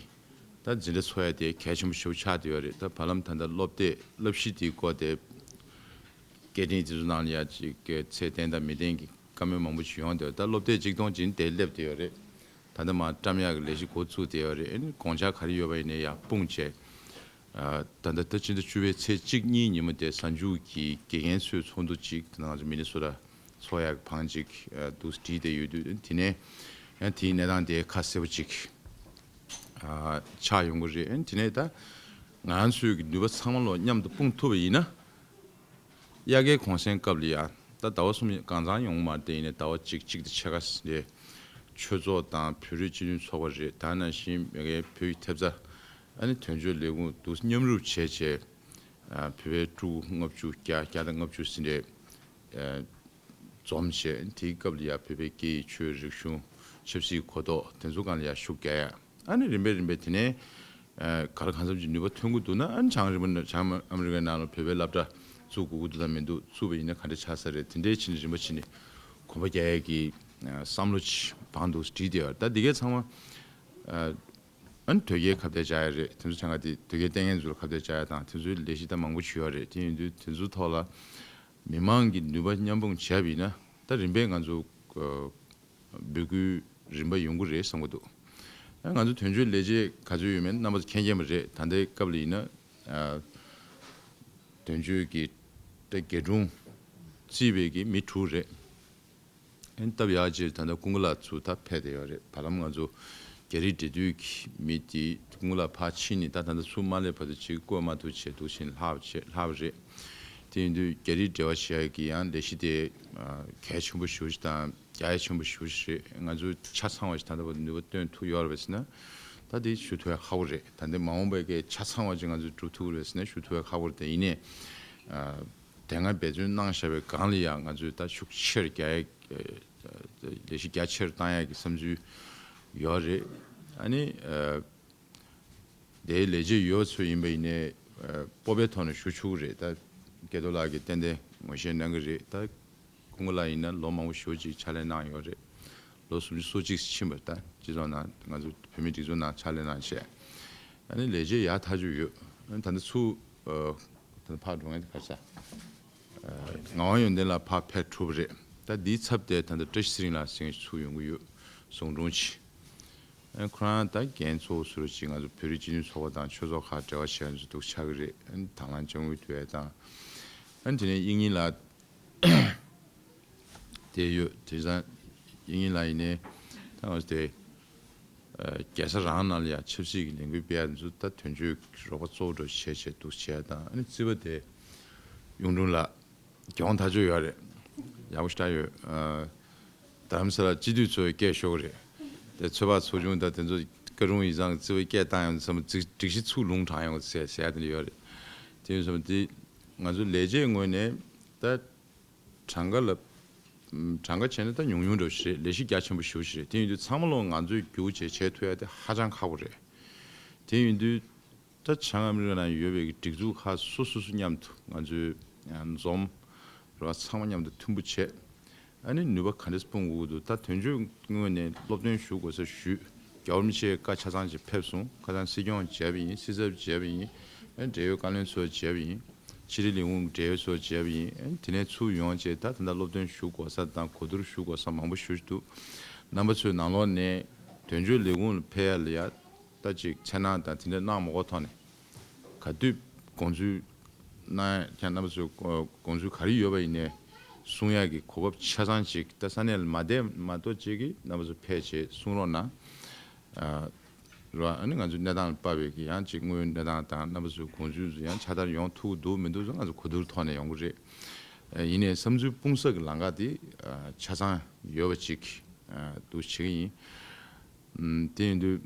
ད་འཛིན་གྲྭ་འཚོགས་ཡ་དེ་གལ་ཆེན་པོ་ཞེ་པོ་ཆགས་བསྡད་ཡོད་རེད། ད་བར་ལམ་ད་ལྟ་སློབ་དེབ་བསླབ་གཞི་དེའི་སྐོར་དེ་སྐད་འཕྲིན་དེ་ཚོ་ནང་ལ་ཡ་ཅིག་གི་ཚད་ལྡན་དང་མི་ལྡན་གྱི་བཀའ་མོལ་མང་པོ་ཞིག་ཡོང་བསྡད་ཡོད། ད་སློབ་དེབ་གཅིག་སྟོང་ཅིག་དེ་སླེབས་བསྡད་ཡོད་རེད། ད་ལྟ་མར་བཀྲམ་ཡག་གི་ལས་གཞི་འགོ་བཙུགས་བསྡད་ཡོད་རེད། ཨ་ནི་དགོངས་འཆར་ག་རེ་ཡོད་པ་ཡིན་ནའི་ཡར་སྤུངས་བྱས། ཨ། ད་ལྟ་ད་ཕྱི་ཟླ་བཅུ་པའི་ཚེས་གཅིག་གཉིས་ཉིན་མོ་དེ་གཟའ་མཇུག་གི་དགེ་རྒན་ཚོའི་ཚོགས་འདུ་གཅིག་ད་ང་ཚོ་མི་ནི་སོ་ཊ་ཚོགས་ཡག་གི་བང་གཅིག་ཨ། འདུག་བསྒྲིགས་བསྡད་ཡོད་དུས། དེ་ནས་ཡང་དེའི་གནས་སྟངས་དེ་ཁ་གསལ་པོ་གཅིག་ཨ། ཆགས་ཡོང་གི་རེད། དེ་ནས་ད་ང་ཚོའི་གི་ནུས་པ་ཚང་མ་ལོ་མཉམ་དུ་སྤུངས་ཐུབ་པ་ཡིན་ན། དབྱར་ཁའི་གུང་སེང་སྐབས་ལ་ཡ། ད་ཟླ་བ་གསུམ་གང་ཚང་ཡོང་གི་མ་རེད། དེ་ཡིན་ནའི་ཟླ་བ་གཅིག་གཅིག་དང་ཕྱེད་ཀ་རེད། ཆོས་ཚོགས་དང་བོད་རིགས་སྤྱི་མཐུན་ཚོགས་པ་རེད། ད་ནང་བཞིན་མ་གིའི་བོད་ཀྱི་ཐེབས་རྩ། ཨ་ནི་དོན་གཅོད་ལས་ཁུངས་འདུག་མཉམ་རུབ་བྱས་བྱས། ཨ། བོད་པའི་ཕྲུ་གུ་ལྔ་བཅུ་བརྒྱ་བརྒྱ་དང་ལྔ་བཅུ་ཟིན་རེད། ཨ། འཛོམས་བྱས། དེའི་སྐབས་ལ་ཡ་བོད་པའི་སྐད་ཡིག་ཆོས་རིག་གཞུང་ཆབ་སྲིད་གོ་རྟོགས་དེ་ཚོ་སྒང་ལ་ཡ་ཤུགས་རྒྱག་ཡ། ཨ་ནི་རིམ་པས་རིམ་པས་དེ་ནས་ཨ། ག་ལ་གང་འཚམ་ཅིག་ནུས་པ་ཐོན་གྱི་འདུག་ན། ཨ་ནི་བྱང་རིམ་པ་བྱང་ཨ་མི་རི་ཀའི་ནང་ལ་བོད་པའི་སློབ་གྲྭ་བཙུགས་དགོས་ཀྱི་འདུག་དང་མི་འདུག་བཙུགས་པ་ཡིན་ན་ག་འདྲ་ཆགས་ས་རེད། དེ་འདྲའི་ཕྱིན་ནས་རིམ་པ་ཕྱིན་ནས་གོམ་པ་རྒྱག་ཡས་ཀྱི་ཨ། བསམ་བློ་ཅིག་བང་འདུག་བསྒྲིགས་བསྡད་ཡོད་རེད། ད་འདི་གའི་ཚང་མ་ཨ། ཨ་ནི་དོལ་རྒྱལ་ཁ་གཏད་བཅག་ཡ་རེད། དེ་ཚོ་བྱང་ག་དེ་དོལ་རྒྱལ་བསྟེན་མཁན་ཚོ་ལ་ཁ་གཏད་བཅག་ཡ་དང་། དེ་ཚོའི་ལས་གཞི་ད་མང་པོ་ཞིག་ཡོད་རེད། དེ་ཡིན་དུས་དེ་ཚོའི་ཐོག་ལ་མི་མང་གི་ནུས་པ་མཉམ་སྤུངས་བྱས་པ་ཡིན་ན། ད་རིམ་པས་ང་ཚོ་ཨ། འབོད་སྐུལ་རིམ་པ་ཡོང་གི་རེད་བསམ་གྱི་འདུག་ཨ། ང་ཚོ་དོན་གཅོད་ལས་བྱེད་ག་ཚོད་ཡོད་མེད་རྣམ་པ་ཚོ་མཁྱེན་མཁྱེན་པ་རེད། ད་ལྟའི་སྐབས་ལ་ཡིན་ན། ཨ། དོན་གཅོད་ཀྱི་ད་རྒྱལ་དྲུང་རྩིས་པའི་གི་མི་དྲུག་རེད། ཨ་ནི་སྟབས་ཡག་ཅིག་ད་ལྟ་ཀུན་དགའ་ལགས་ཚུར་ད་ཕེབས་བསྡད་ཡོད་རེད། བར་ལམ་ང་ཚོ་རྒྱ་རིགས་འབྲེལ་མཐུད་ཀྱི་མི་དེ་ཀུན་དགའ་ལགས་ཕར་ཕྱིན་ནས་ད་ད་ལྟ་ཚུར་མ་སླེབས་བར་དུ་ཅིག་བཀོད་མ་ཐུབ་བྱས་འདུག་བཞིན་ལྷག་བྱས་ལྷག་པ་རེད། དེ་ཡིན་དུས་རྒྱ་རིགས་འབྲེལ་བ་བྱེད་ཡག་གི་ཡང་ལས་གཞི་དེ་ཨ། གལ་ཆེན་པོ་ཞེ་པོ་ཞིག་དང་རྒྱ་ཡ་ཆེན་པོ་ཞེ་པོ་ཞིག་རེད། ང་ཚོས་ཆ་ཚང་བ་ཞིག་ད་ལྟ་བར་ནུས་པ་བཏོན་ཐུབ་ཡོད་རེད་པས་ཟེར་ན། ད་དེ་ཞུ་ཐུབ་ཡ་ཁག་པོ་རེད། ད་ལྟའི་མ་འོངས་པའི་གི་ཆ་ཚང་བ་ཅིག་ང་ཚོས་སྒྲུབ་ཐུབ་ཀྱི་རེད་ཟེར་ན་ཞུ་ཐུབ་ཡ་ཁག་པོ་རེད། དེ་ཡིན་ནའི་ཨ། དེ་སྔ་འབད་བརྩོན་གནང་བཞག་པའི་སྒང་ལ་ཡང་ང་ཚོས་ད་ཤུགས་ཆེར་རྒྱག་ཡ། ལས་གཞི་རྒྱ་ཆེར་བཏང་ཡ་གི་བསམ་ཚུལ་ཡོད་རེད། ཨ་ནི་ཨ། དེའི་ལས་བྱེད་ཡོད་ཚོད་ཡིན་པ་ཡིན་ནའི་ཨ། སྤོབས་པའི་ཐོག་ནས་ཞུ་ཆོག་གི་རེད། ད་སྐལ་རྡོར་ལགས་ཀྱིས་ཏན་ཏན་ངོས་བཞེས་གནང་གི་རེད། ད་ཀུན་དགའ་ལགས་ཡིན་ན་ལོ་མང་པོ་ཞེ་པོ་ཅིག་ཕྱག་ལས་གནང་ཡོད་རེད། ལོ་སུམ་ཅུ་སོ་གཅིག་ཕྱིན་པ། ད་སྤྱི་ཚོགས་ནང་ང་ཚོ་བོད་མིའི་སྒྲིག་འཛུགས་ནང་ཕྱག་ལས་གནང་བྱས། ཨ་ནི་ལས་བྱེད་ཡག་ཐག་ཆོད་ཡོད། ཨ་ནི་ད་ལྟ་ཚུར་ཨ། ད་ལྟ་ཕར་འགྲོ་མཁན་དེ་ག་རེ་ཟེར། ཨ། ངག་དབང་ཡོན་ཏན་ལགས་ཕར་ཕེབས་གྲུབ་པ་རེད། ད་འདིའི་ཚབ་དེ་ད་ལྟ་བཀྲ་ཤིས་ཚེ་རིང་ལགས་ཟེར་མཁན་ཞིག་ཚུར་ཡོང་གི་ཡོད། ཟུང་དྲུང་ཆེ། ཨ། ཁོ་རང་ད་རྒན་གཙོ་བོ་ཟུར་ཅིག་ང་ཚོ་བོད་རིགས་སྤྱི་མཐུན་ཚོགས་པ་དང་ཆོས་ཚོགས་ཁག་འབྲེལ་བ་བྱས་ནས་འདུག་ཆགས་ཀྱི་རེད། ཨ་ནི་དང་བླངས་དཔྱ་དངུལ་བསྡུ་ཡས་དང་། ཨ་ནི་དེ་ནས་དབྱིག་གཉེན་ལགས་དེ་ཡོད། དེ་ཙང་དབྱིག་གཉེན་ལགས་ཡིན་ནའི་ད་ང་ཚོ་དེ་ཨ། རྒྱལ་ས་རང་ནང་ལ་ཡང་ཆབ་སྲིད་ཀྱི་ལས་འགུལ་སྤེལ་ཡ་འདི་ཚོ་ད་དོན་གཅོད་ཀྱི་རོགས་པ་གཙོ་བོ་འདྲ་བྱས་བྱས་འདུག་བྱས་དང་། ཨ་ནི་རྩིས་པ་དེ་གཡུང་དྲུང་ལགས་གྱོང་ཐག་ཆོད་ཡོད་རེད། ཡག་པོ་ཞེ་དྲག་ཡོད། ཨ། རྡ་རམ་ས་ལ་སྤྱི་འཐུས་ཚོའི་སྐད་ཤོར་གི་རེད། དེ་ཚོད་དཔག་ཚོགས་ཆུང་དང་དེ་ཚོ་བཀའ་དྲུང་ཡིག་ཚང་གི་རྩིས་པ་སྐད་བཏང་ཡོང་དུས་ཙམ་པ་སྒྲིག་གཞི་ཚུར་ལུང་དྲངས་ཡོང་ཟེར་ཟེར་ཡ་དེ་འདྲ་ཡོད་རེད། དེ་ཡིན་ཙང་དེ་ང་ཚོ་ལས་བྱེད་ངོས་ནས་ད། གྲངས་ཀ་ལ། ཨམ། གྲངས་ཀ་བྱས་ན་ད་ཉུང་ཉུང་འདྲ་བོ་ཞིག་རེད། ལས་གཞི་རྒྱ་ཆེན་པོ་ཞེ་པོ་ཞིག་རེད། དེ་ཡིན་དུས་ཚང་མ་ལོག་ང་ཚོས་རྒྱུགས་བྱས་བྱེད་ཐུབ་ཡ་དེ་ཧ་ཅང་ཁག་པོ་རེད། དེ་ཡིན་དུས་ད་བྱང་ཨ་མི་རི་ཀ་ནང་ཡོད་པའི་གི་སྒྲིག་འཛུགས་ཁག་སོ་སོ་སོ་མཉམ་དུ་ང་ཚོས་ཨ། འཛོམས་རོགས་ཚང་མ་མཉམ་དུ་མཐུན་པོ་བྱས། ཨ་ནི་ནུས་པ་ག་འདྲས་སྤུངས་དགོས་ཀྱི་འདུག་ད་དོན་གཅོད་ངོས་ནས་སློབ་སྟོན་ཞུ་དགོས་ས་ཞུས། རྒྱལ་བ་རིན་པོ་ཆེའི་བཀའ་ཆ་ཚང་ཅིག་ཕེབས་སོང་། ཁ་སང་སྲིད་སྐྱོང་མཇལ་བ་ཡིན། སྲིད་ཚབ་མཇལ་བ་ཡིན། ཨ་ནི་འབྲེལ་ཡོད་བཀའ་བློན་ཚོ་མཇལ་བ་ཡིན། ཕྱི་དྲིལ་ལས་ཁུངས་འབྲེལ་ཡོད་ཚོ་མཇལ་བ་ཡིན། ཨ་ནི་དེ་ནས་ཚུར་ཡོང་བྱས་ད་ད་ལྟ་སློབ་སྟོན་ཞུ་དགོས་ས་དང་གོ་བསྡུར་ཞུ་དགོས་ས་མང་པོ་ཞེ་པོ་ཅིག་འདུག་རྣམ་པ་ཚོའི་ནང་ལོགས་ནས་དོན་གཅོད་ལས་ཁུངས་ལ་ཕེབས་ཡ་ལ་ཡ་ད་ཅིག་འཚེར་སྣང་དང་དེ་འདྲ་གནང་མ་དགོས་ཐོག་ནས་ག་དུས་དགོངས་ཚུལ་གནང་ཡ། ཁྱེད་རྣམ་པ་ཚོའི་དགོངས་ཚུལ་ག་རེ་ཡོད་པ་ཡིན་ནའི་གསུང་ཡ་གི་གོ་སྐབས་ཆ་ཚང་ཅིག་ད་ས་གནས་ལ་མ་བསྡད་མ་གཏོགས་ཅིག་གིས་རྣམ་པ་ཚོ་ཕེབས་བྱས་གསུང་རོགས་གནང་། ཨ། རེད་བ། ཨ་ནི་ང་ཚོའི་གནས་སྟངས་ལ་དཔག་པའི་གི་ཡང་ཅིག་དངོས་ཡོད་གནས་སྟངས་དང་རྣམ་པ་ཚོའི་དགོངས་ཚུལ་ཚོ་ཡང་ཕྱག་བསྟར་ཡོང་ཐུབ་ཀྱི་འདུག་མི་འདུག་ཚོ་ང་ཚོ་གོ་བསྡུར་ཐོག་ནས་ཡོང་གི་རེད། ཨ། ཡིན་ནའི་བསམ་ཚུལ་སྤུངས་ས་གི་ལམ་ཁ་དེ་ཨ། ཆ་ཚང་ཡོད་པ་ཅིག་ཨ། འདུག་བྱེད་ཀྱི་ཡིན། ཨམ། དེ་ཡིན་དུས་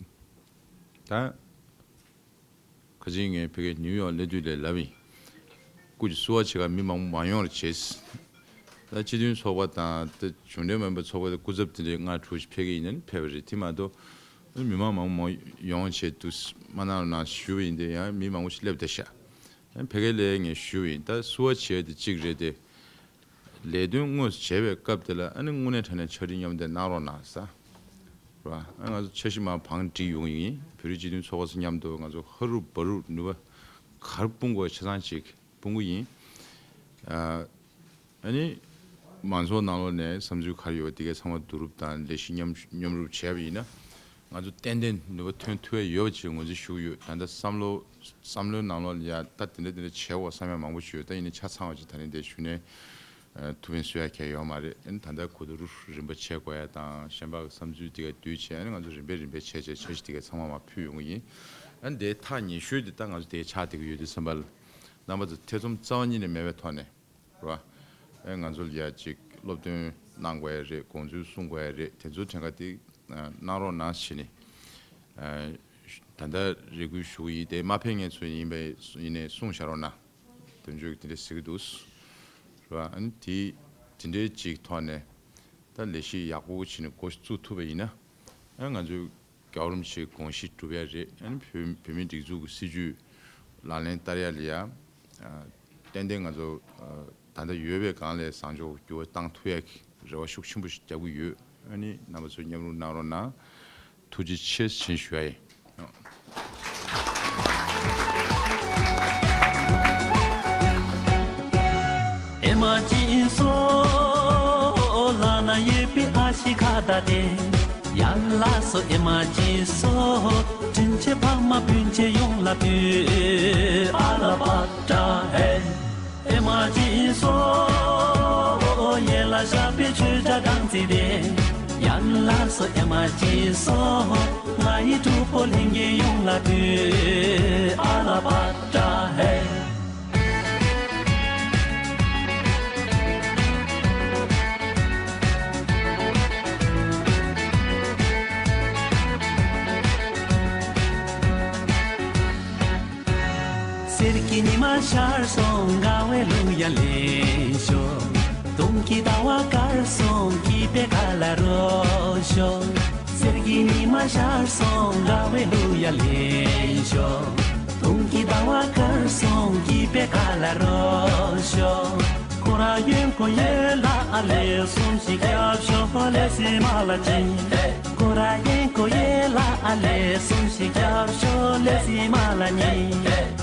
ད། ཁ་ཅིག་ངས་ཕ་གིའི་ནིའུ་ཡོག་སླེབས་དུས་ལས་ལབ་ཡིན། སྐུ་མཁྱེན་བསུ་བ་བྱེད་ག་མི་མང་པོ་མ་ཡོང་བར་བྱེད། ད་སྤྱི་མཐུན་ཚོགས་པ་དང་ད་གཞུང་འབྲེལ་མིན་པའི་ཚོགས་པ་དེ་སྐུ་ཚབ་དེ་འདྲའི་ལྔ་དྲུག་ཅིག་ཕེབས་ཀྱི་ཡིན་ན་ནི་ཕེབས་པ་རེད། དེ་མ་གཏོགས་མི་མང་མང་པོ་མ་ཡོང་བྱེད་དུ་མ་གནང་རོགས་གནང་ཞུས་པ་ཡིན་དུས་ཡང་མི་མང་པོ་ཞིག་སླེབས་བསྡད་ཤག་ཕ་གིའི་ལས་ངས་ཞུས་པ་ཡིན། ད་བསུ་བ་བྱེད་དེ་གཅིག་རེད་དེ། ལས་དོན་དངོས་སུ་བྱེད་པའི་སྐབས་དེ་ལ་ཨ་ནི་དངོས་གནས་དྲང་གནས་ཕྱག་བྲིས་མཉམ་འདེགས་གནང་རོགས་གནང་ཟེར། རེད་བ། ཨ་ང་ཚོ་འཆར་གཞི་མར་བང་སྒྲིག་ཡོང་གི་ཡིན། བོད་རིགས་སྤྱི་མཐུན་ཚོགས་པ་ཚོ་མཉམ་དུ་ང་ཚོ་ཧ་རུ་བ་རུ་ནུས་པ་ག་རེ་སྤུངས་དགོས་ཆ་ཚང་ཅིག་སྤུངས་གི་ཡིན། ཨ་ཨ་ནི་མང་ཚོགས་ནང་ལོགས་ནས་བསམ་ཚུལ་ག་རེ་ཡོད་པ་དེ་གའི་ཚང་མ་བསྡུ་རུབ་དང་ལས་གཞི་མཉམ་མཉམ་རུབ་བྱས་པ་ཡིན་ན། ང་ཚོ་ཏན་ཏན་ནུས་པ་ཐོན་ཐུབ་ཡ་ཡོད་པ་ཅིག་ངོས་འཛིན་ཞུ་གི་ཡོད། ད་ལྟ་བསམ་བློ་བསམ་བློའི་ནང་ལོགས་ལ་ཡ་ད་དེ་འདྲ་དེ་འདྲ་བྱེད་དགོས་བསམ་ཡ་མང་པོ་ཞིག་ཡོད། ད་ཡིན་ནའི་ཆ་ཚང་བ་ཅིག་ད་ནི་འདི་ཞུ་ནས་ཐུགས་ཕན་གསོས་ཡ་གང་ཡང་ཡོད་མ་རེད། ཨ་ནི་ད་ལྟ་གོ་བསྡུར་རིམ་པ་བྱེད་དགོས་ཡ་དང་གཞན་པ་གི་བསམ་ཚུལ་དེ་ག་བསྡུས་བྱས། ཨ་ནི་ང་ཚོ་རིམ་པས་རིམ་པས་བྱས་བྱས་འཆར་གཞི་དེ་ག་ཚང་མ་མར་ཕུལ་ཡོང་གི་ཡིན། ཨ་ནི་དེའི་ཐག་ཉེ་ཤོས་དེ་ད་ང་ཚོ་དེའི་ཆགས་བསྡད་ཀྱི་ཡོད་དུས་ཙམ་པ་ལ་རྣམ་པ་ཚོ་ཐེ་ཚོམ་རྩ་བ་ཉིད་ནས་མེད་པའི་ཐོག་ནས། རེད་བ། ཨེ་ང་ཚོ་ལ་ཡ་ཅིག་སློབ་སྟོན་གནང་དགོས་ཡ་རེད། དགོངས་ཚུལ་གསུང་དགོས་ཡ་རེད། དེ་ཚོ་གྲངས་ཀ་དེ་གནང་རོགས་གནང་བྱས་ནས། ཨ་ད་ལྟ་རེ་སྐུལ་ཞུ་གི་ཡིན། དེ་མ་ཕེབས་མཁན་ཚོ་ཡིན་པས་ཡིན་ནས་གསུངས་བཞག་རོགས་གནང་། དོན་གཅོད་ཀྱིས་དེ་འདྲ་ཟེར་གྱི་འདུག། རེད་བ། ཨ་ནི་དེ་དེ་འདྲའི་ཅིག་ཐོག་ནས་ད་ལས་གཞི་ཡག་པོ་བྱས་ནས་འགོ་བཙུགས་ཐུབ་པ་ཡིན་ན། ཨ་ང་ཚོས་རྒྱལ་བ་རིན་པོ་ཆེའི་དགོངས་གཞི་སྒྲུབ་ཡ་རེད། ཨ་ནི་བོད་བོད་མིའི་སྒྲིག་འཛུགས་ཀྱི་སྲིད་ཇུས་ལག་ལེན་བསྟར་ཡ་ལ་ཡ། ཨ་ཏན་ཏན་ང་ཚོ་ཨ་ད་ལྟ་ཡོད་པའི་སྒང་ལས་བཟང་ཕྱོགས་འགྱུར་བ་བཏང་ཐུབ་ཡ་གི་རེ་བ་ཤུགས་ཆེན་པོ་ཞིག་རྒྱག་གི་ཡོད། ཨ་ནི་རྣམ་པ་ཚོས་མཉམ་རུབ་གནང་རོགས་གནང་། ཐུགས་རྗེ་ཆེ་ཞེས་ཞུ་ཡ་ཡིན། ཨེ་མ་ཅི་སོ། ལ་ན་ཡོད་པའི་ཨ་ཤི་ཁ་ད་དེ། ཡ་ལ་སོ། ཨེ་མ་ཅི་སོ། དྲིན་ཆེ་ཕ་མ་སྤུན་མཆེད་ཡོངས་ལ་ཕུལ། ཨ་ལ་པ་ཏྲ་ཧེ། ཨེ་མ་ཅི་སོ། ཡེ་ལ་ཞབས་པའི་ཆོས་གྲྭ་སྦྲང་རྩི་དེ། ཡ་ལ་སོ། ཨེ་མ་ཅི་སོ། ང་ཡི་གྲོགས་པོ་ལྷན་རྒྱས་ཡོངས་ལ་ཕུལ། ཨ་ལ་པ་ཏྲ་ཧེ། གསེར་གྱི་ཉི་མ་ཤར་སོང་། དགའ་བའི་གླུ་ཡང་ལེན་ཤོག། སྟོན་གྱི་ཟླ་བ་དཀར་སོང་། སྐྱིད་པའི་ཁ་ལ་རོལ་ཤོག། གསེར་གྱི་ཉི་མ་ཤར་སོང་། དགའ་བའི་གླུ་ཡང་ལེན་ཤོག། སྟོན་གྱི་ཟླ་བ་དཀར་སོང་། སྐྱིད་པའི་ཁ་ལ་རོལ་ཤོག། ཁོ་ར་ཡོན་ཁོ་ཡོད་ལ་ཨ་ལེ་གསུམ་ཞིག་རྒྱབ་ཤོག། ལེ་སི་མ་ལ་ཅི། ཁོ་ར་ཡོན་ཁོ་ཡོད་ལ་ཨ་ལེ་གསུམ་ཞིག་རྒྱབ་ཤོག། ལེ་སི་མ་ལ་ཉི།